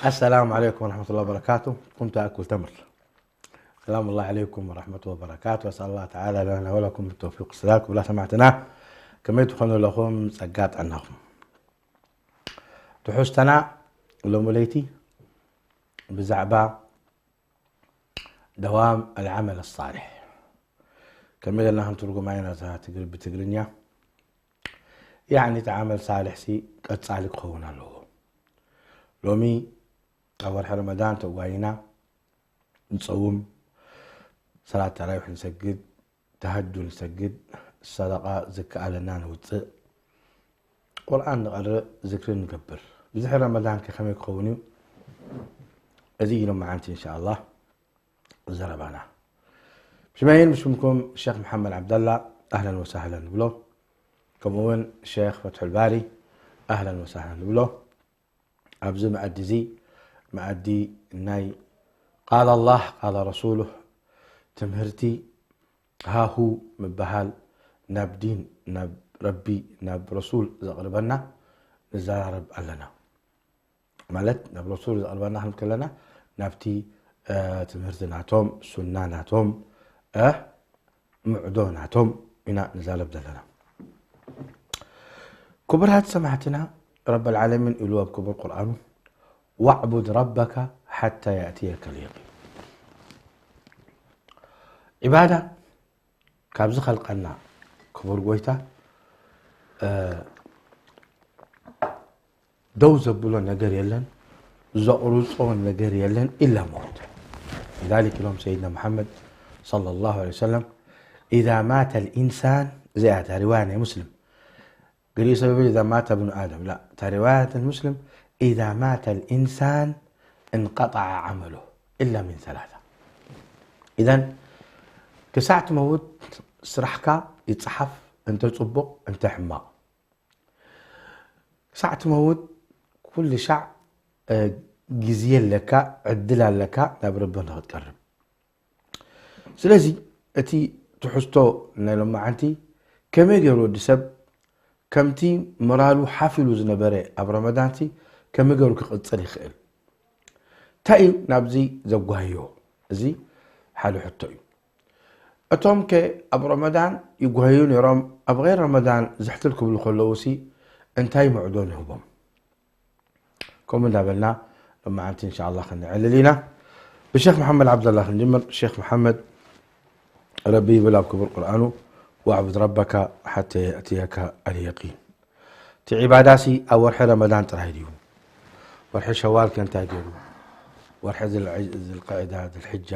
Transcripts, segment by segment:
السلام عليكم ورحمة الله وبركاته. قمت أكل تمر. سلام الله عليكم ورحمة الله وبركاته. أسأل الله تعالى لنا ولكم بالتوفيق والسداد. كبرات سماعتنا، كما تخلوا لكم سقات عنكم. تحوستنا لوم ليتي بزعبة دوام العمل الصالح. كما لنا هم ترجمة نزهة تقرب بتقرنيا. يعني تعمل صالح سي قد صالح خونا له. لومي أول رمضان تقوينا نصوم، صلاة تراويح نسجد، تهجد نسجد، الصدقة زكاة لنا نوتسئ، ቁርኣን ንቐርእ፣ ዝክሪ ንገብር። ብዝሒ ረመዳን ከ ከመይ ክኸውን እዩ? እዚ እዩ ሎማዓንቲ እንሻኣላህ ዘረባና። ብሽመይን ብሽምኩም ሸኽ መሓመድ ዓብደላ ኣህለን ወሳህለን ንብሎ። ከምኡ እውን ሸኽ ፈትሑል ባሪ ኣህለን ወሳህለን ንብሎ። ኣብዚ መኣዲ እዚ መኣዲ ናይ ቃል ኣላህ ቃል ረሱሉ ትምህርቲ ሃሁ ምበሃል ናብ ዲን፣ ናብ ረቢ፣ ናብ ረሱል ዘቕርበና ንዘራረብ ኣለና። ማለት ናብ ረሱል ዘቕርበና ክንብል ከለና ናብቲ ትምህርቲ ናቶም፣ ሱና ናቶም፣ ምዕዶ ናቶም ኢና ንዛረብ ዘለና። ክቡራት ሰማዕትና፣ ረብ ልዓለሚን ኢሉ ኣብ ክቡር ቁርኣኑ፣ "ዋዕቡድ ረበካ ሓታ ያእትየከ ልየቂን." ዒባዳ ካብ ዝኸልቀና ክቡር ጎይታ ደው ዘብሎ ነገር የለን፣ ዘቑርጾ ነገር የለን ኢላ ሞት። لذلك ኢሎም ሰይድና መሓመድ ሰለላሁ ዐለይሂ ወሰለም፣ "ኢዛ ማተ ልኢንሳን"፣ እዚኣ እታ ሪዋያ ናይ ሙስሊም፣ ገሊኡ ሰብ ይብል፣ "ኢዛ ማተ ብኑ ኣደም"፣ ላ፣ እታ ሪዋያት ሙስሊም፣ "ኢዛ ማተ ልኢንሳን እንቀጠዐ ዓመሉ ኢላ ሚን ሰላሳ." ኢዘን ክሳዕ ትመውት ስራሕካ ይጸሓፍ፣ እንተ ጽቡቕ እንተ ሕማቕ። ክሳዕ ትመውት ኩሉ ሻዕ ግዜ ኣለካ፣ ዕድል ኣለካ ናብ ረቢ ንክትቀርብ። ስለዚ እቲ ትሕዝቶ ናይ ሎማዓንቲ ከመይ ገይሩ ወዲ ሰብ ከምቲ ሞራሉ ሓፍ ኢሉ ዝነበረ ኣብ ረመዳንቲ ከመይ ገይሩ ክቕጽል ይኽእል? እንታይ እዩ ናብዚ ዘጓህዮ? እዚ ሓደ ሕቶ እዩ። እቶም ከ ኣብ ረመዳን ይጓህዩ ነይሮም፣ ኣብ ገይር ረመዳን ዝሕትል ክብሉ ከለዉ ሲ እንታይ ምዕዶ ንህቦም? ከምኡ እንዳበልና ሎማዓንቲ እንሻኣላህ ክንዕልል ኢና። ብሸኽ መሓመድ ዓብደላ ክንጅምር። ሸኽ መሓመድ ረቢ ይብል ኣብ ክቡር ቁርኣኑ፣ "ወዕቡድ ረበካ ሓተ የእትየካ ኣልየቂን።" እቲ ዒባዳሲ ኣብ ወርሒ ረመዳን ጥራይ ድዩ? ወርሒ ሸዋል ከ እንታይ ገይሩ? ወርሒ ዝልዕ-፣ ዝልቀዕዳ፣ ዝልሕጃ፣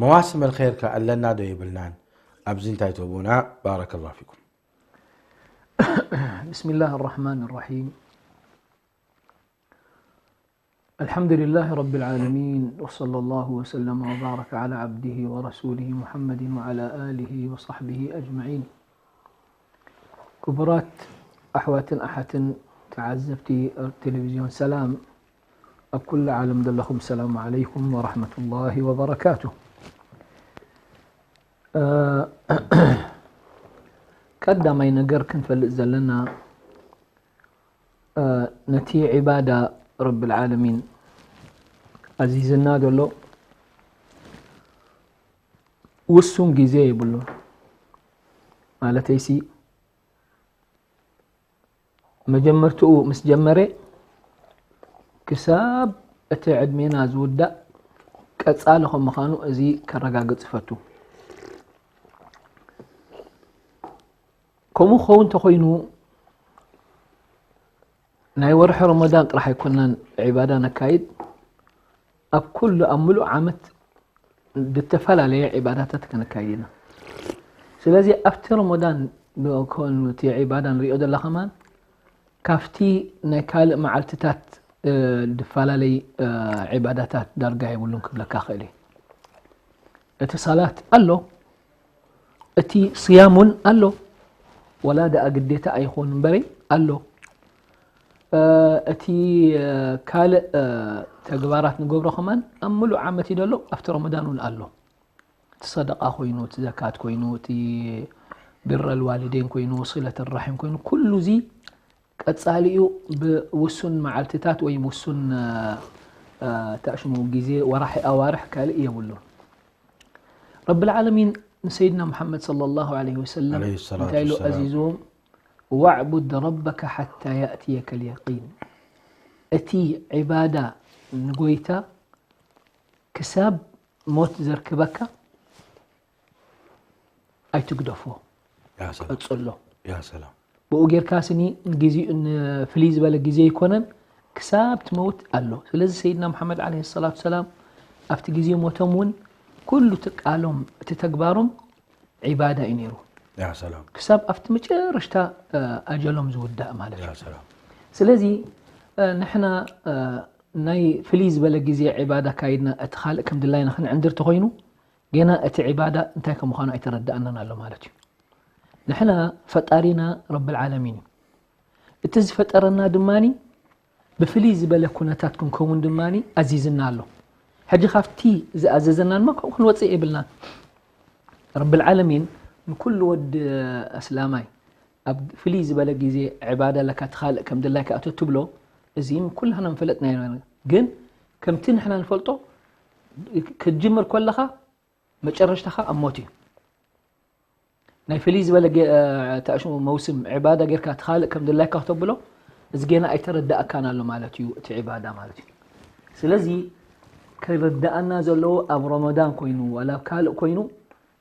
መዋስም ኣልኸይር ከ ኣለና ዶ የብልናን? ኣብዚ እንታይ ትህቡና? ባረከላሁ ፊኩም። بسم الله الرحمن الرحيم. الحمد لله رب العالمين، وصلى الله وسلم وبارك على عبده ورسوله محمد وعلى آله وصحبه أجمعين. ክቡራት ኣሕዋትን ኣሓትን ተዓዘብቲ ቴሌቪዝዮን ሰላም ኣብ ኩሉ ዓለም ዘለኹም፣ ሰላም ዓለይኩም ወራሕመቱላሂ ወበረካቱ። እ፣ ቀዳማይ ነገር ክንፈልጥ ዘለና፣ እ፣ ነቲ ዒባዳ ረብል ዓለሚን ኣዚዝና ዘሎ ውሱን ግዜ የብሉን። ማለተይሲ፣ መጀመርትኡ ምስ ጀመረ ክሳብ እቲ ዕድሜና ዝውዳእ ቀጻሊ ከም ምዃኑ እዚ ከረጋግጽ እፈቱ። ከምኡ ክኸውን እንተኾይኑ፣ ናይ ወርሒ ረመዳን ጥራሕ ኣይኮናን ዒባዳ ነካይድ፣ ኣብ ኩሉ፣ ኣብ ምሉእ ዓመት ዝተፈላለየ ዒባዳታት ከነካይድ ኢና። ስለዚ ኣብቲ ረመዳን ንኮን እቲ ዒባዳ ንሪኦ ዘለና ከማን ካብቲ ናይ ካልእ መዓልትታት፣ እ፣ ዝፈላለይ፣ እ፣ ዒባዳታት ዳርጋ የብሉን ክብለካ ክእል እየ። እቲ ሰላት ኣሎ፣ እቲ ስያም እውን ኣሎ። ወላ ደኣ ግዴታ ኣይኾን እምበረይ ኣሎ። እ፣ እቲ፣ እ፣ ካልእ፣ እ፣ ተግባራት ንገብሮ ከማን ኣብ ምሉእ ዓመት እዩ ዘሎ፣ ኣብቲ ረመዳን እውን ኣሎ። እቲ ሰደቃ ኮይኑ፣ እቲ ዘካት ኮይኑ፣ እቲ ቢረል ዋሊደይን ኮይኑ፣ ሲለት ራሒም ኮይኑ፣ ኩሉ እዚ ቀጻሊኡ ብውሱን መዓልትታት ወይ ውሱን፣ እ፣ እ፣ ተሽሙ ግዜ፣ ወራሒ ኣዋርሕ ካልእ የብሉን። ረብል ዓለሚን ንሰይድና ሙሓመድ ሰለላሁ ዐለይሂ ወሰለም عليه الصلاة እንታይ ኢሉ والسلام. ኣዚዝዎም? "ወዕቡድ ረበከ ሓታ ያእትየከ ልየቂን." እቲ ዒባዳ ንጎይታ ክሳብ ሞት ዘርክበካ ኣይትግደፎ፣ ያ ሰላም። ቀጽሎ። ያ ሰላም። ብኡ ጌርካ ስኒ ንግዜኡ፣ ንፍልይ ዝበለ ግዜ ኣይኮነን፣ ክሳብ ትመውት ኣሎ። ስለዚ ሰይድና መሓመድ ዓለይሂ ሰላቱ ሰላም ኣብቲ ግዜ ሞቶም እውን ኩሉ እቲ ቃሎም፣ እቲ ተግባሮም ዒባዳ እዩ ነይሩ። ያ ሰላም። ክሳብ ኣብቲ መጨረሽታ፣ እ፣ ኣጀሎም ዝውዳእ ማለት እዩ። ያ ሰላም። ስለዚ፣ እ፣ ንሕና፣ እ፣ ናይ ፍልይ ዝበለ ግዜ ዒባዳ ካይድና እቲ ካልእ ከም ድላይና ክንዕንድር ተኾይኑ፣ ገና እቲ ዒባዳ እንታይ ከም ምዃኑ ኣይተረድኣናን ኣሎ ማለት እዩ። ንሕና ፈጣሪና ረብል ዓለሚን እዩ። እቲ ዝፈጠረና ድማኒ ብፍልይ ዝበለ ኩነታት ክንከውን ድማኒ ኣዚዝና ኣሎ። ሕጂ ካብቲ ዝኣዘዘና ድማ ከምኡ ክንወፅእ የብልናን። ረብል ዓለሚን ንኩሉ ወዲ ኣስላማይ ኣብ ፍልይ ዝበለ ግዜ ዕባዳ ለካ ትኻልእ ከም ድላይካ እቶ ትብሎ፣ እዚ ኩላህና ንፈለጥና ኢና። ግን ከምቲ ንሕና ንፈልጦ ክትጅምር ከለኻ መጨረሽታኻ ኣብ ሞት እዩ። ናይ ፍልይ ዝበለ ገ-፣ እ፣ ተኣሽሙ መውስም ዕባዳ ጌርካ ትኻልእ ከም ድላይካ ክተብሎ፣ እዚ ጌና ኣይተረዳእካን ኣሎ ማለት እዩ፣ እቲ ዕባዳ ማለት እዩ። ስለዚ ክርዳኣና ዘለዎ ኣብ ረመዳን ኮይኑ፣ ዋላ ኣብ ካልእ ኮይኑ፣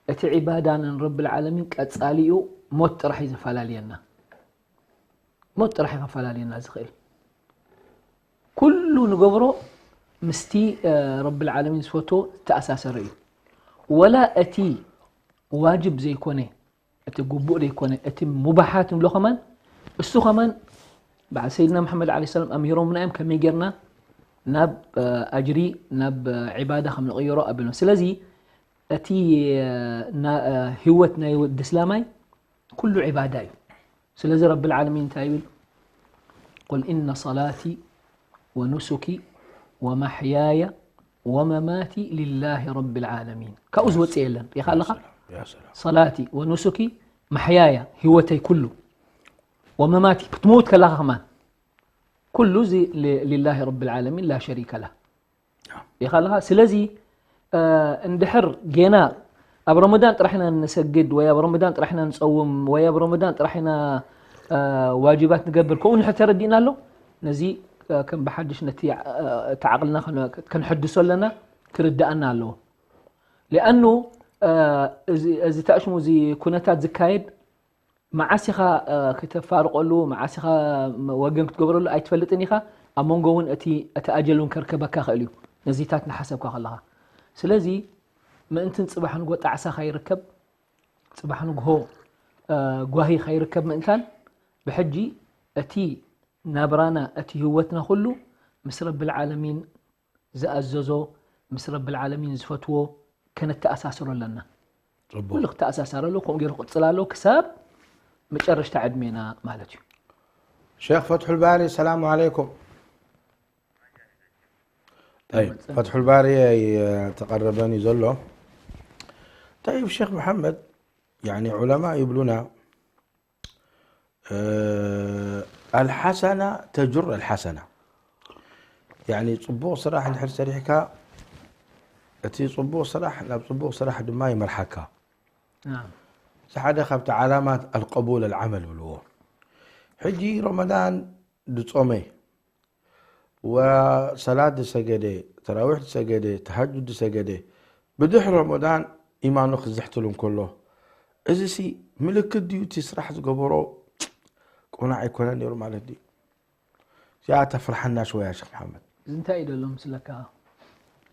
እቲ ዕባዳ ንረብል ዓለሚን ቀጻሊኡ ሞት ጥራሕ እዩ ዘፈላልየና። ሞት ጥራሕ እዩ ከፈላልየና ዝኽእል። ኩሉ ንገብሮ ምስቲ፣ እ፣ ረብል ዓለሚን ዝፈትዎ ዝተኣሳሰረ እዩ። ወላ እቲ ዋጅብ ዘይኮነ፣ እቲ ግቡእ ዘይኮነ፣ እቲ ሙባሓት ንብሎ ከማን፣ እሱ ከማን በዓል ሰይድና መሓመድ ዓለይሂ ሰላም ኣምሂሮምና እዮም፣ ከመይ ጌርና ናብ፣ እ፣ ኣጅሪ፣ ናብ፣ እ፣ ዒባዳ ከም ንቕይሮ ኣቢሎም። ስለዚ እቲ፣ እ፣ ና-፣ እ፣ ህይወት ናይ ወዲ እስላማይ ኩሉ ዒባዳ እዩ። ስለዚ ረብል ዓለሚን እንታይ ይብል? "ቁል ኢነ ሰላቲ ወኑሱኪ ወማሕያየ ወመማቲ ሊላሂ ረብል ዓለሚን." ካብኡ ዝወፅእ የለን። ሪኢኻ ኣለኻ? ያ ሰላም፣ ያ ሰላም። ሰላቲ ወኑሱኪ፣ ማሕያያ፣ ህይወተይ ኩሉ፣ ወመማቲ፣ ክትመውት ከለኻ ከማን፣ ኩሉ እዚ ሊ-፣ ሊላሂ ረብል ዓለሚን ላ ሸሪከ ለህ። ኢኻ ኣለኻ። ስለዚ፣ እ፣ እንድሕር ጌና ኣብ ረመዳን ጥራሕ ኢና ንሰግድ ወይ ኣብ ረመዳን ጥራሕ ኢና ንጸውም ወይ ኣብ ረመዳን ጥራሕ ኢና፣ እ፣ ዋጅባት ንገብር፣ ከምኡ እንድሕር ተረዲእና ኣሎ፣ ነዚ፣ እ፣ ከም ብሓድሽ ነቲ፣ እ፣ እቲ ዓቕልና ከነ-፣ ከነሐድሶ ኣለና፣ ክርድኣና ኣለዎ። ሊኣኑ፣ እ፣ እዚ፣ እዚ ተኣሽሙ እዚ ኩነታት ዝካየድ መዓስ ኢኻ፣ እ፣ ክተፋርቐሉ፣ መዓስ ኢኻ ወገን ክትገብረሉ ኣይትፈልጥን ኢኻ። ኣብ መንጎ እውን እቲ፣ እቲ ኣጀል እውን ከርከበካ ይኽእል እዩ፣ ነዚታት እናሓሰብካ ከለኻ። ስለዚ ምእንትን ጽባሕ ንግሆ ጣዕሳ ከይርከብ፣ ጽባሕ ንግሆ፣ እ፣ ጓሂ ከይርከብ ምእንታን፣ ብሕጂ እቲ ናብራና፣ እቲ ህይወትና ኩሉ ምስ ረብል ዓለሚን ዝኣዘዞ፣ ምስ ረብል ዓለሚን ዝፈትዎ ከነተኣሳስሮ ኣለና። ጽቡቕ። ኩሉ ክተኣሳሰር ኣለዎ፣ ከምኡ ገይሩ ክቕጽል ኣለዎ ክሳብ መጨረሽታ ዕድሜና ማለት እዩ። ሼኽ ፈትሑል ባሪ፣ ሰላሙ ዓለይኩም። ጠይብ፣ ፈትሑል ባሪ ኣይተቐረበን እዩ ዘሎ። ጠይብ፣ ሼኽ መሓመድ፣ ያኒ ዑለማ ይብሉና፣ እ፣ ኣልሓሰና ተጅር ኣልሓሰና። ያኒ ጽቡቕ ስራሕ እንድሕር ሰሪሕካ፣ እቲ ጽቡቕ ስራሕ ናብ ጽቡቕ ስራሕ ድማ ይመርሓካ። ናም። እዚ ሓደ ካብቲ ዓላማት ኣልቀቡል ኣልዓመል ብልዎ። ሕጂ ረመዳን ዝጾመ፣ ወሰላት ዝሰገደ፣ ተራዊሕ ዝሰገደ፣ ተሃጁድ ዝሰገደ፣ ብድሕሪ ረመዳን ኢማኑ ክዝሕትሉ እንከሎ፣ እዚሲ ምልክት ድዩ እቲ ስራሕ ዝገበሮ ቅኑዕ ኣይኮነን ነይሩ ማለት ድዩ? እዚኣ ተፍርሓና ሽወያ ሸኽ መሓመድ። እዚ እንታይ እዩ ዘሎ ምስለካ?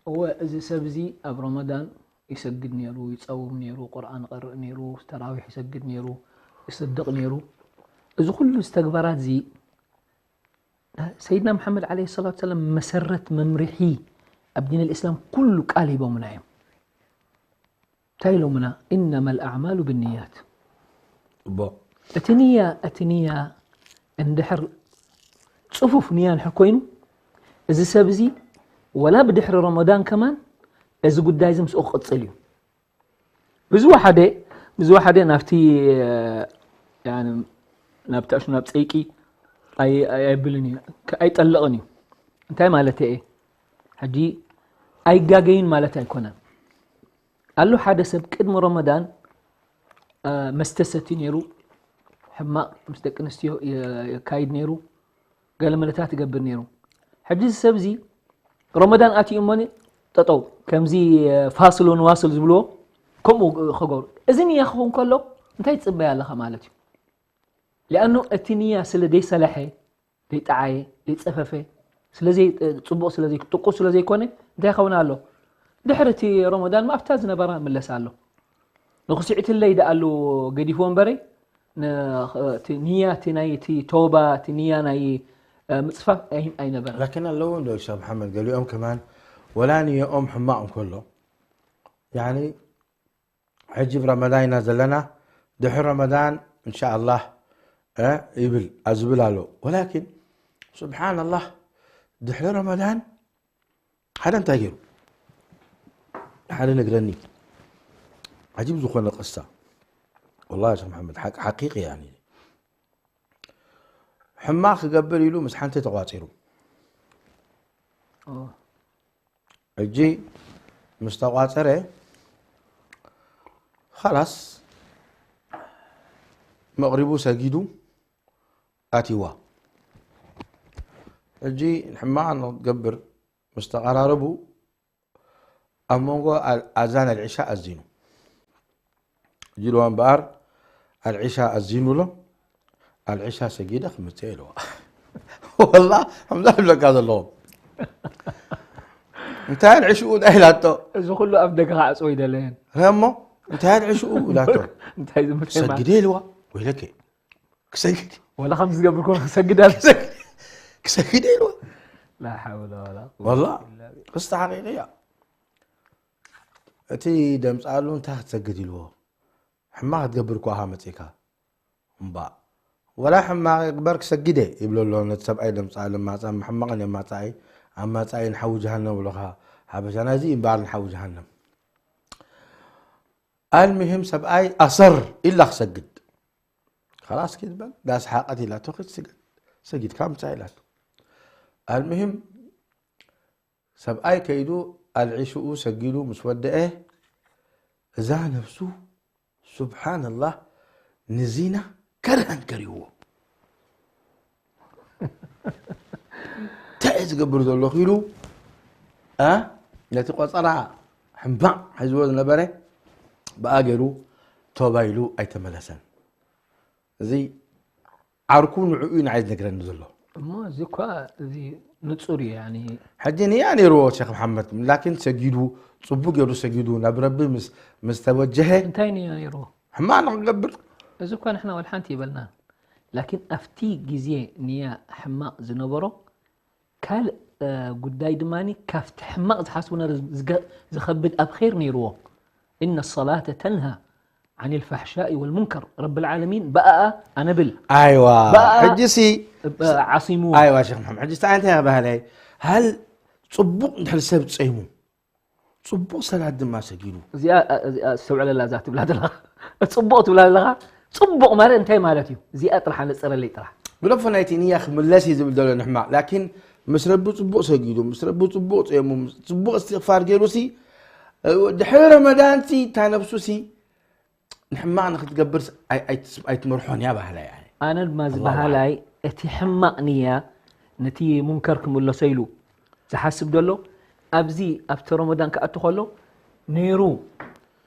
እወ፣ እዚ ሰብ እዚ ኣብ ረመዳን ይሰግድ ነይሩ፣ ይጸውም ነይሩ፣ ቁርኣን ይቐርእ ነይሩ፣ ተራዊሕ ይሰግድ ነይሩ፣ ይስድቕ ነይሩ። እዚ ኩሉ እዚ ተግባራት እዚ ሰይድና መሓመድ ዓለይሂ ሰላቱ ሰላም መሰረት መምርሒ ኣብ ዲን ኣልእስላም ኩሉ ቃል ሂቦምና እዮም። እንታይ ኢሎምና? إنما الأعمال بالنيات። እቦ እቲ ንያ እቲ ንያ እንድሕር ፅፉፍ ንያ እንድሕር ኮይኑ እዚ ሰብ እዚ ወላ ብድሕሪ ረመዳን ከማን እዚ ጉዳይ እዚ ምስኡ ክቕፅል እዩ። ብዝወሓደ ብዝወሓደ ናብቲ ያኒ ናብቲ ኣሹ ናብ ፀይቂ ኣይ- ኣይ- ኣይብልን እዩ፣ ከ- ኣይጠልቕን እዩ። እንታይ ማለት እየ? ሕጂ ኣይጋገይን ማለት ኣይኮነን። ኣሎ ሓደ ሰብ ቅድሚ ረመዳን መስተ ሰትዩ ነይሩ፣ ሕማቕ ምስ ደቂ ኣንስትዮ የካይድ ነይሩ፣ ገለ መለታት ይገብር ነይሩ። ሕጂ እዚ ሰብ እዚ ረመዳን ኣትዩ እሞ ጠጠው ከምዚ ፋስል ወንዋስል ዝብልዎ ከምኡ ክገብሩ። እዚ ንያ ክኸውን ከሎ እንታይ ትፅበያ ኣለኻ ማለት እዩ። ሊኣኑ እቲ ንያ ስለ ዘይሰለሐ ዘይጠዓየ ዘይፀፈፈ ስለዘይ ፅቡቕ ስለዘይ ጥቁ ስለዘይኮነ እንታይ ይኸውን ኣሎ? ድሕሪ እቲ ረመዳን ኣብታ ዝነበራ ምለስ ኣሎ። ንኽስዒትለይ ደኣሉ ገዲፍዎ እምበረይ ንያ እቲ ናይ እቲ ተውባ እቲ ንያ ናይ ምፅፋፍ ኣይነበረ። ላኪን ኣለዎ እንዶ ሸክ መሓመድ ገሊኦም ከማን ወላ ንየኦም ሕማቕ እንከሎ ያኒ ሕጂ ብ ረመዳን ኢና ዘለና ድሕሪ ረመዳን እንሻ ኣላህ ይብል ኣዝብል ኣሎ። ወላኪን ስብሓን ኣላህ ድሕሪ ረመዳን ሓደ እንታይ ገይሩ ሓደ ነግረኒ ዓጂብ ዝኾነ ቅሳ ወላ ሸክ መሓመድ ሓቂ ሓቂቅ ያኒ ሕማቅ ክገብር ኢሉ ምስ ሓንቲ ተቋፂሩ ሕጂ ምስ ተቋፀረ ኻላስ መቕሪቡ ሰጊዱ ኣቲዋ። ሕጂ ሕማቕ ንክትገብር ምስ ተቐራረቡ ኣብ መንጎ ኣዛን ኣልዒሻ ኣዚኑ። ሕጂ ኢልዋ እምበኣር ኣልዒሻ ኣዚኑ ኣሎ። ኣልዒሻ ሰጊደ ክምፅእ ኢልዋ። ወላ ከምዛ ይብለካ ዘለኹም። እንታይ ኣልዒሽኡ እንታይ ኢላቶ? እዚ ኩሉ ኣብ ደገ ክዓፅዎ ይደለየን። ረሞ እንታይ ኣልዒሽኡ ኢላቶ? እንታይ ዝምስማ? ሰግደ ኢልዋ። ወይለከ ክሰግድ ወላ ከም ዝገብር ኮን ክሰግድ ኣለ። ክሰግድ ኢልዋ። لا حول ولا قوة ወላ إلا بالله. ክስተ ሓቂቂ እያ። እቲ ደምፃሉ እንታይ ክትሰግድ ኢልዎ? ሕማቕ ክትገብር እኳ ኢኻ መፂእካ። እምባእ ወላ ሕማቕ ግበር ክሰግድ እየ ይብሎ ኣሎ። ነቲ ሰብኣይ ደምፃሉ ማፃ ሕማቕን እየ ማፃኢ ኣብ ማፃኢ ንሓዊ ጀሃነም ብሎኻ ሓበሻ ናይዚ እምበኣር ንሓዊ ጀሃነም። ኣልምሂም ሰብኣይ ኣሰር ኢላ ክሰግድ። خلاص ኪድ በል ዳስ ሓቀት ኢላቶ ኪድ ስገድ ሰጊድካ ምፃእ ኢላቶ። ኣልምሂም ሰብኣይ ከይዱ ኣልዒሽኡ ሰጊዱ ምስ ወደአ እዛ ነፍሱ ሱብሓነላህ ንዚና ከርሀን ከሪዎ እንታይ እየ ዝገብር ዘለኹ ኢሉ እ ነቲ ቆፀራ ሕምባቕ ሒዝዎ ዝነበረ ብኣ ገይሩ ቶባ ኢሉ ኣይተመለሰን። እዚ ዓርኩ ንዕኡ እዩ ንዓይ ዝነግረኒ ዘሎ። እሞ እዚ እኳ እዚ ንጹር እዩ ያኒ ሕጂ ንያ ነይርዎ ሸክ መሓመድ ላኪን ሰጊዱ ጽቡቅ ገይሩ ሰጊዱ ናብ ረቢ ምስ ምስ ተወጀሀ እንታይ ንያ ነይርዎ ሕማቅ ንክገብር እዚ እኳ ንሕና ወላ ሓንቲ ይበልና ላኪን ኣብቲ ግዜ ንያ ሕማቅ ዝነበሮ ካልእ ጉዳይ ድማ ካብቲ ሕማቕ ዝሓስቡ ዝኸብድ ኣብ ር ነይርዎ إن الصلاة تنهى عن الفحشاء والمنكر رب العالمين بقى أنا بل أيوة بقى حجسي عصيمو أيوة شيخ محمد حجسي أنت يا بهلي هل صبوق نحل سبت صيمو ፅቡቕ ሰላት ድማ ሰጊዱ። እዚኣ እዚኣ ኣስተውዕለላ እዛ ትብላ ዘለኻ። ፅቡቕ ትብላ ዘለኻ። ፅቡቕ ማለት እንታይ ማለት እዩ? እዚኣ ጥራሕ ኣነፅረለይ ጥራሕ። ብለፎ ናይቲ ንያ ክምለስ እዩ ዝብል ዘሎ ንሕማቕ። ላኪን ምስ ረቢ ፅቡቕ ሰጊዱ፣ ምስ ረቢ ፅቡቕ ፅየሙ፣ ፅቡቕ እስትቕፋር ገይሩ ሲ ድሕሪ ረመዳን ሲ እታ ነብሱ ሲ ንሕማቕ ንክትገብር ኣይትመርሖን እያ ባህላ እያ። ኣነ ድማ እዚ ባህላይ እቲ ሕማቕ ንያ ነቲ ሙንከር ክምለሶ ኢሉ ዝሓስብ ዘሎ ኣብዚ ኣብቲ ረመዳን ክኣቱ ከሎ ነይሩ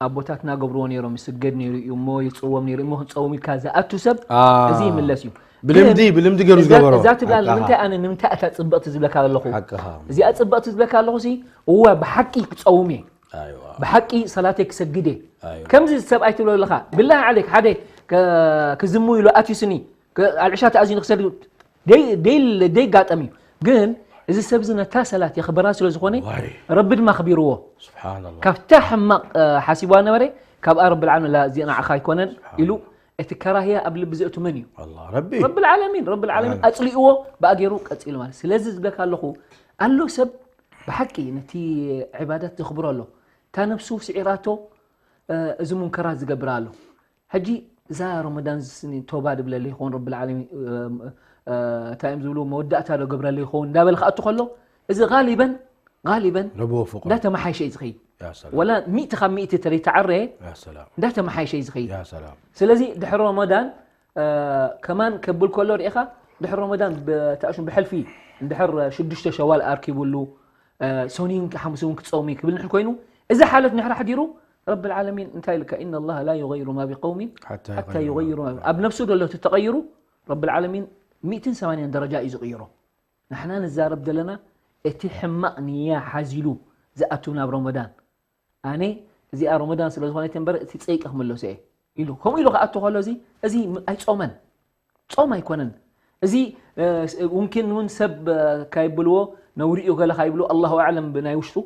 ኣቦታትና ገብርዎ ነይሮም ይስገድ ነይሩ እዩ እሞ ይፅወም ነይሩ እሞ ክንፀውም ኢልካ ዝኣቱ ሰብ እዚ ይምለስ እዩ ብልምዲ ብልምዲ ገይሩ ዝገበሮ እዛ ትብላ ንምንታይ ኣነ ንምንታይ እታ ፅብቕቲ ዝብለካ ዘለኹ እዚኣ ፅብቕቲ ዝብለካ ኣለኹ ሲ እወ ብሓቂ ክፀውም እየ ብሓቂ ሰላተይ ክሰግድ እየ ከምዚ ሰብኣይ ትብሎ ኣለኻ ብላሂ ዓለይክ ሓደ ክዝሙ ኢሉ ኣትዩስኒ ኣልዕሻ ተኣዚኑ ክሰግድ ደይጋጠም እዩ ግን እዚ ሰብ እዚ ነታ ሰላት የኽብራ ስለ ዝኾነ ዋይ ረቢ ድማ ኣኽቢርዎ። ስብሓንላ ካብታ ሕማቕ እ፣ ሓሲብዋ ነበረ፣ ካብኣ ረቢ ልዓለሚን ላ እዚኣ ንዓኻ ኣይኮነን ኢሉ። እቲ ከራህያ ኣብ ልቢ ዘእቱ መን እዩ? ኣላ ረቢ ረቢ ልዓለሚን። ረቢ ልዓለሚን ኣፅሊእዎ ብኣ ገይሩ ቀፂሉ ማለት። ስለዚ ዝብለካ ኣለኹ ኣሎ ሰብ ብሓቂ ነቲ ዕባዳት ዘኽብሮ ኣሎ። እታ ነብሱ ስዒራቶ እ፣ እዚ ሙንከራት ዝገብር ኣሎ። ሕጂ እዛ ረመዳን ዝስኒ ቶባ ድብለለ ይኸውን ረቢ ልዓለሚን እ፣ እ፣ እንታይ እዮም ዝብሉ መወዳእታ ዶ ገብረለ ይኸውን እንዳበለ ክኣቱ ከሎ እዚ ጋሊበን ጋሊበን ረቢ ወፍቆ እንዳተመሓየሸ እዩ ዝኸይድ። ያ ሰላም ወላ ሚእቲ ካብ ሚእቲ ተለይተዓረየ ያ ሰላም እንዳተመሓየሸ እዩ ዝኸይድ። ያ ሰላም ስለዚ ድሕሪ ረመዳን እ፣ ከማን ከብል ከሎ ርኢኻ ድሕሪ ረመዳን ብታእሹም ብሕልፊ እንድሕር ሽዱሽተ ሸዋል ኣርኪቡሉ እ፣ ሰኑይ ሓሙስ እውን ክፀውም እዩ ክብል ንሕር ኮይኑ እዚ ሓለት ንሕር ሓዲሩ ረቢ ልዓለሚን እንታይ ኢልካ إن الله لا يغير ما بقوم ሓታ حتى يغيروا ما ኣብ ነፍሱ ደሎ እቲ ተቐይሩ ረቢ ልዓለሚን ሚእትን ሰማንያን ደረጃ እዩ ዝቕይሮ። ንሕና ንዛረብ ዘለና እቲ ሕማቕ ንያ ሓዚሉ ዝኣቱ ናብ ረመዳን ኣነ እዚኣ ረመዳን ስለ ዝኾነት እምበር እቲ ፀይቂ ክምለሶ እየ ኢሉ ከምኡ ኢሉ ክኣቱ ከሎ እዚ እዚ ም- ኣይጾመን ጾም ኣይኮነን። እዚ እ፣ ስ- ሙምኪን እውን ሰብ እ፣ ካይብልዎ ነውሪ እዩ ገለ ካይብልዎ ኣላሁ ኣዕለም ብናይ ውሽጡ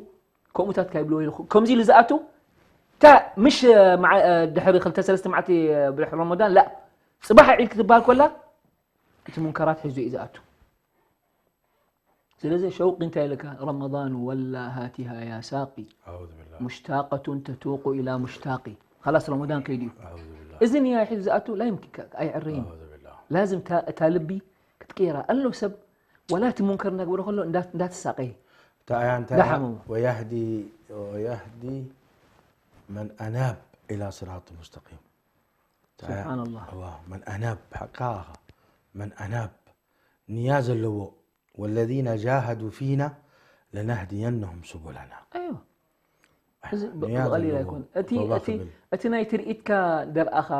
ከምኡታት ካይብልዎ ኢሉ ከምዚ ኢሉ ዝኣቱ እታ ምሽ እ፣ መዓ- እ፣ ድሕሪ ክልተ ሰለስተ መዓልቲ እ፣ ብድሕሪ ረመዳን ላ ፅባሕ ዒድ ክትበሃል ኮላ እቲ ሙንከራት ሒዙ እዩ ዝኣቱ። ስለዚ ሸውቂ እንታይ ኢልካ ረመዳን ወላ ሃቲሃ ያ ሳቂ ኣዑዙ ቢላህ ሙሽታቀቱን ተቱቁ ኢላ ሙሽታቂ ላስ ረመዳን ከይዱ እዩ። ኣዑዙ ቢላህ እዚ ንያ ሒዙ ዝኣቱ ላ ይምኪንካ ኣይዕረይን። ኣዑዙ ቢላህ ላዝም እታ- እታ ልቢ ክትቀይራ ኣሎ ሰብ ወላ እቲ ሙንከር እናግበረ ከሎ እንዳ- እንዳተሳቀየ እታ ኣያ እንታይ ዳሓመሙ። ወያህዲ ወያህዲ መን ኣናብ ኢላ ስራጥ ሙስተቂም ስብሓንላህ መን ኣናብ ሓቃ መን ኣናብ ንያ ዘለዎ والذين جاهدوا فينا لنهدينهم سبلنا ኣዮ እዚ ብ- ንያ ብቐሊል ዘለዎ ኣይኮን እቲ ቶባ እቲ ክብል። እቲ ናይ ትርኢትካ ደርኣኻ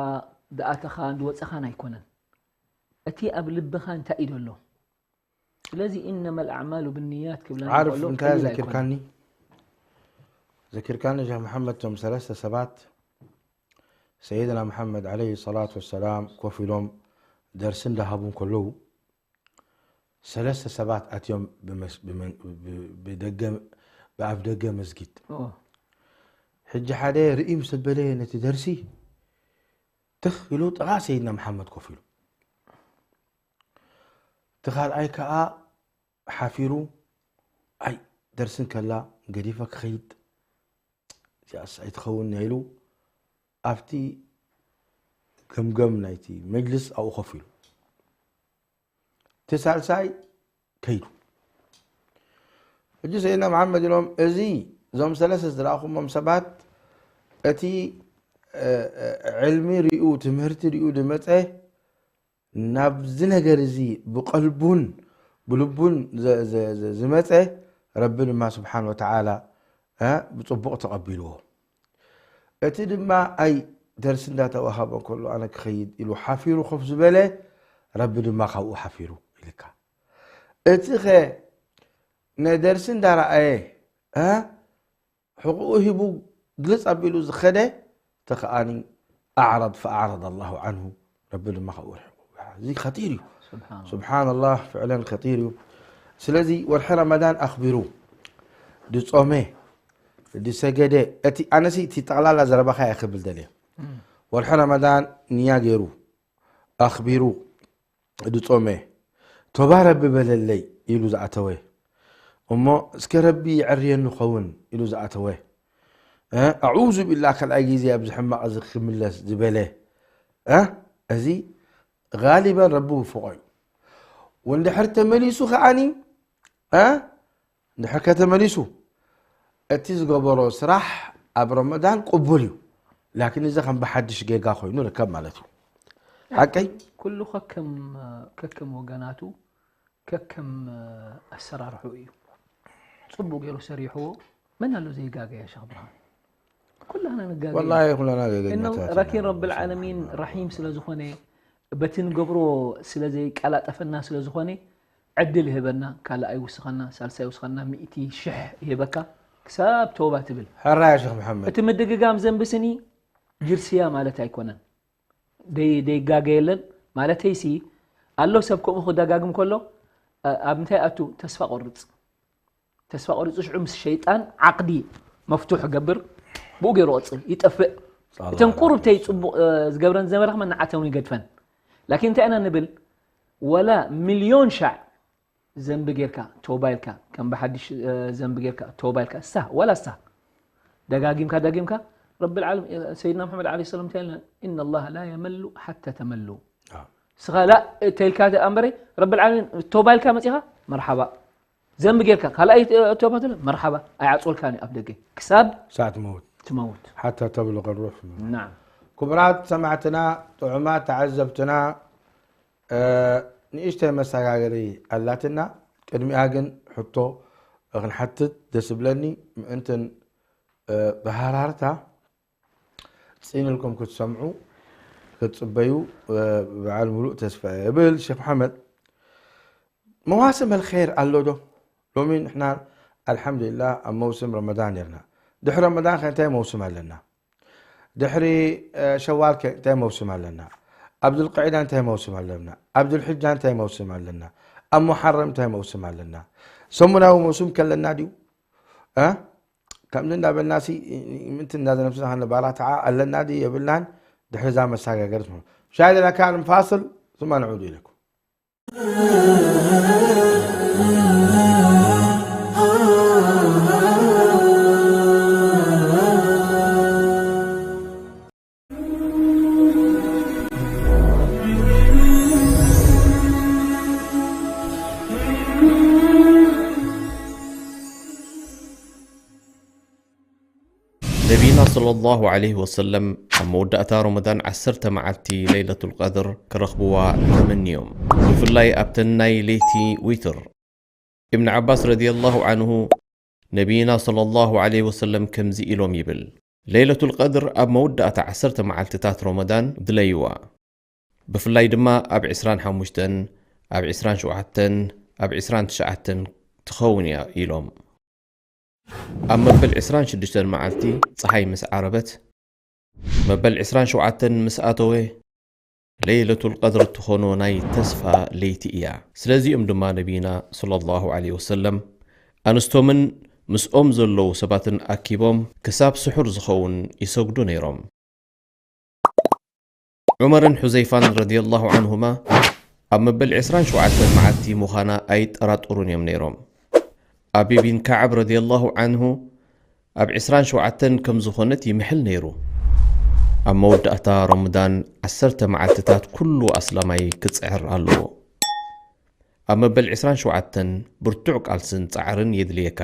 ዝኣተኻን ዝወፀኻን ኣይኮነን እቲ ኣብ ልብኻ እንታይ እዩ ዘሎ። ስለዚ إنما الأعمال بالنيات ክብለና ዓርፍ ከሎ እንታይ ቀሊል ኣይኮነን። ዘኪርካኒ ዘኪርካኒ ሸክ መሓመድ ቶም ሰለስተ ሰባት ሰይድና መሓመድ ዓለይሂ ሰላቱ ወሰላም ኮፍ ኢሎም ደርሲ እንዳሃቡ ከለዉ ሰለስተ ሰባት ኣትዮም ብመስ- ብመን- ብ- ብደገ ብኣፍ ደገ መስጊድ ኦ፣ ሕጂ ሓደ ርኢ ምስ በለ ነቲ ደርሲ ትኽ ኢሉ ጥቓ ሰይድና መሓመድ ኮፍ ኢሉ እቲ ካልኣይ ከዓ ሓፊሩ ኣይ ደርሲ እንከላ ገዲፈ ክኸይድ እዚኣስ ኣይትኸውን ኢሉ ኣብቲ ገምገም ናይቲ መጅልስ ኣብኡ ኮፍ ኢሉ እቲ ሳልሳይ ከይዱ ሕጂ ሰይድና መሓመድ ኢሎም እዚ እዞም ሰለስተ ዝረኣኹሞም ሰባት እቲ እ፣ እ፣ ዕልሚ ሪኡ ትምህርቲ ሪኡ ዝመፀ ናብዚ ነገር እዚ ብቀልቡን ብልቡን ዘ- ዘ- ዘ- ዝመፀ ረቢ ድማ ስብሓን ወተዓላ እ፣ ብፅቡቕ ተቐቢልዎ እቲ ድማ ኣይ ደርሲ እንዳተዋሃበ ከሎ ኣነ ክኸይድ ኢሉ ሓፊሩ ኮፍ ዝበለ ረቢ ድማ ካብኡ ሓፊሩ ኢልካ እቲ ኸ ነደርሲ እንዳረኣየ እ፣ ሕቁኡ ሂቡ ግልፅ ኣቢሉ ዝኸደ ተኸኣኒ ኣዕረድ ፈኣዕረድ ኣላሁ ዓንሁ ረቢ ድማ ካብኡ ርሒቁ እዚ ከጢር እዩ ስብሓን ስብሓንላህ ፍዕለን ከጢር እዩ ስለዚ ወርሒ ረመዳን ኣኽቢሩ ድጾመ ድሰገደ እቲ ኣነሲ እቲ ጠቕላላ ዘረባኻ እየ ክብል ደልየ ወርሒ ረመዳን ንያ ገይሩ ኣኽቢሩ ድጾመ ቶባ ረቢ በለለይ ኢሉ ዝኣተወ እሞ እስከ ረቢ ይዕርየኒ ኸውን ኢሉ ዝኣተወ ኣዑዙ ቢላ ካልኣይ ግዜ ኣብዚ ሕማቕ እዚ ክምለስ ዝበለ እዚ ጋሊበን ረቢ ውፍቆ እዩ ወንድሕር ተመሊሱ ከዓኒ እንድሕር ከተመሊሱ እቲ ዝገበሮ ስራሕ ኣብ ረመዳን ቅቡል እዩ ላኪን እዚ ከም ብሓድሽ ጌጋ ኮይኑ ርከብ ማለት እዩ ሓቀይ ኩሉ ከከም ከከም ወገናቱ ከከም ኣሰራርሑ እዩ ፅቡቅ ገይሩ ሰሪሕዎ መን ኣሎ ዘይጋገ ያ ሸክ ብርሃን ኩላና ንጋገ ኢና። ወላሂ ኩለና إنه ገገኛታት ኢና። ራኪን ረብል ዓለሚን ራሒም ስለ ዝኾነ በቲ ንገብሮ ስለ ዘይቀላጠፈና ስለ ዝኾነ ዕድል ይህበና ካልኣይ ይውስኸና ሳልሳይ ይውስኸና ሚእቲ ሽሕ ይህበካ ክሳብ ተውባ ትብል ሕራይ ያ ሸክ መሐመድ እቲ ምድግጋም ዘንቢ ስኒ ጅርሲያ ማለት ኣይኮነን ደይ- ደይጋገ የለን ማለተይሲ ኣሎ ሰብ ከምኡ ክደጋግም ከሎ እ፣ ኣብ ምንታይ ኣቱ ተስፋ ቆርፅ ተስፋ ቆሪጹ ሽዑ ምስ ሸይጣን ዓቕዲ መፍቱሕ ገብር፣ ብኡ ገይሩ ቐጽል፣ ይጠፍእ። እተን ቁሩብተይ ጽቡቕ፣ እ፣ ዝገብረን ዝነበረ ከመ ንዓተን ይገድፈን። ላኪን እንታይ ኢና ንብል? ወላ ሚልዮን ሻዕ ዘንቢ ጌርካ፣ ተውባ ኢልካ፣ ከም ብሓድሽ፣ እ፣ ዘንቢ ጌርካ፣ ተውባ ኢልካ፣ እሳ፣ ወላ እሳ፣ ደጋጊምካ፣ ደጊምካ፣ ረብል ዓለም-፣ ሰይድና መሓመድ ዓለይሂ ሰላም እንታይ ኢልና? "ኢነ ላህ ላ የመሉ ሓታ ተመሉ።" ኣዎ። ስኻ ላ ተልካ እምበረይ፣ ረብል ዓለሚን ተውባ ኢልካ መጺኻ፣ መርሓባ። ዘንቢ ጌርካ፣ ካልኣይ ተውባ ተለ፣ መርሓባ። ኣይዓጽወልካን እዩ ኣብ ደገ። ክሳብ ሳዕ ትመውት። ትመውት። ሓታ ተብሉቕ ሩሕ። ናም። ክቡራት ሰማዕትና፣ ጥዑማት ተዓዘብትና፣ እ፣ ንእሽተይ መሰጋገሪ ኣላትና። ቅድሚኣ ግን ሕቶ ክንሓትት ደስ ብለኒ። ምእንትን፣ እ፣ ብሃራርታ ጽን ኢልኩም ክትሰምዑ፣ ክትጽበዩ፣ እ፣ በዓል ሙሉእ ተስፋ እየ እብል። ሼክ መሓመድ፣ መዋስም ኣልኸይር ኣሎ ዶ? ሎሚ ንሕና ኣልሓምዱሊላህ ኣብ መውስም ረመዳን ነርና። ድሕሪ ረመዳን ከ እንታይ መውስም ኣለና? ድሕሪ፣ እ፣ ሸዋል ከ እንታይ መውስም ኣለና? ኣብ ዙልቅዒዳ እንታይ መውስም ኣለና? ኣብ ዙልሕጃ እንታይ መውስም ኣለና? ኣብ ሙሓረም እንታይ መውስም ኣለና? ሰሙናዊ መውስም ከለና ድዩ? እ? ከምዚ እንዳበልናሲ፣ ምእንቲ እንዳዘነብስና ከነባራትዓ ኣለና ድዩ የብልናን? ድሕሪ እዛ መሰጋገሪት ማለት። ሻሂ ለና ካን ፋስል፣ ثم نعود إليكم. ነቢና ሰለላሁ ዐለይሂ ወሰለም ኣብ መወዳእታ ረመዳን ዓሰርተ መዓልቲ ለይለቱል ቀድር ክረኽብዋ ተመንዮም፣ ብፍላይ ኣብተን ናይ ለይቲ ዊትር። እብን ዓባስ ረዲየላሁ ዐንሁ፣ ነቢይና ሰለላሁ ዐለይሂ ወሰለም ከምዚ ኢሎም ይብል፣ ለይለቱል ቀድር ኣብ መወዳእታ ዓሰርተ መዓልትታት ረመዳን ድለይዋ። ብፍላይ ድማ ኣብ ዕስራን ሓሙሽተን፣ ኣብ ዕስራን ሸውዓተን፣ ኣብ ዕስራን ትሽዓተን ትኸውን እያ ኢሎም። ኣብ መበል ዕስራን ሽዱሽተን መዓልቲ ጸሓይ ምስ ዓረበት፣ መበል ዕስራን ሸውዓተን ምስ ኣተወ፣ ለይለቱል ቀድር እትኾኖ ናይ ተስፋ ለይቲ እያ። ስለዚኦም ድማ ነቢይና ሰለላሁ ዐለይሂ ወሰለም፣ ኣንስቶምን ምስኦም ዘለዉ ሰባትን ኣኪቦም ክሳብ ስሑር ዝኸውን ይሰግዱ ነይሮም። ዑመርን ሑዘይፋን ረዲየላሁ ዐንሁማ ኣብ መበል ዕስራን ሸውዓተን መዓልቲ ምዃና ኣይጠራጠሩን እዮም ነይሮም። ኣቢ ቢን ከዓብ ረዲየላሁ ዐንሁ ኣብ ዕስራን ሸውዓተን ከም ዝኾነት ይምሕል ነይሩ። ኣብ መወዳእታ ረመዳን ዓሰርተ መዓልትታት ኩሉ ኣስላማይ ክጽዕር ኣለዎ። ኣብ መበል ዕስራን ሸውዓተን ብርቱዕ ቃልስን ጻዕርን የድልየካ።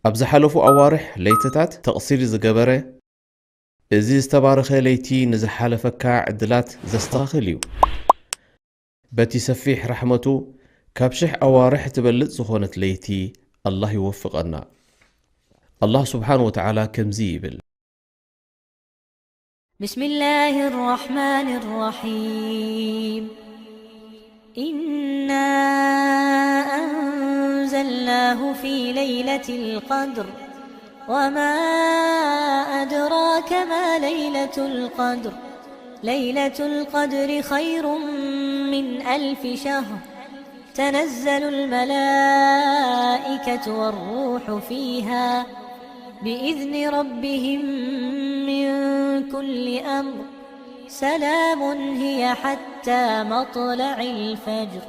ኣብ ዝሓለፉ ኣዋርሕ ለይትታት ተቕሲር ዝገበረ፣ እዚ ዝተባረኸ ለይቲ ንዝሓለፈካ ዕድላት ዘስተኻኽል እዩ። በቲ ሰፊሕ ራሕመቱ፣ ካብ ሽሕ ኣዋርሕ ትበልጽ ዝኾነት ለይቲ ኣላህ ይወፍቐና። ኣላህ ስብሓን ወተዓላ ከምዚ ይብል። بسم الله الرحمن الرحيم. إنا أنزلناه في ليلة القدر. وما أدراك ما ليلة القدر. ليلة القدر خير من ألف شهر. تنزل الملائكة والروح فيها بإذن ربهم من كل أمر. سلام هي حتى مطلع الفجر.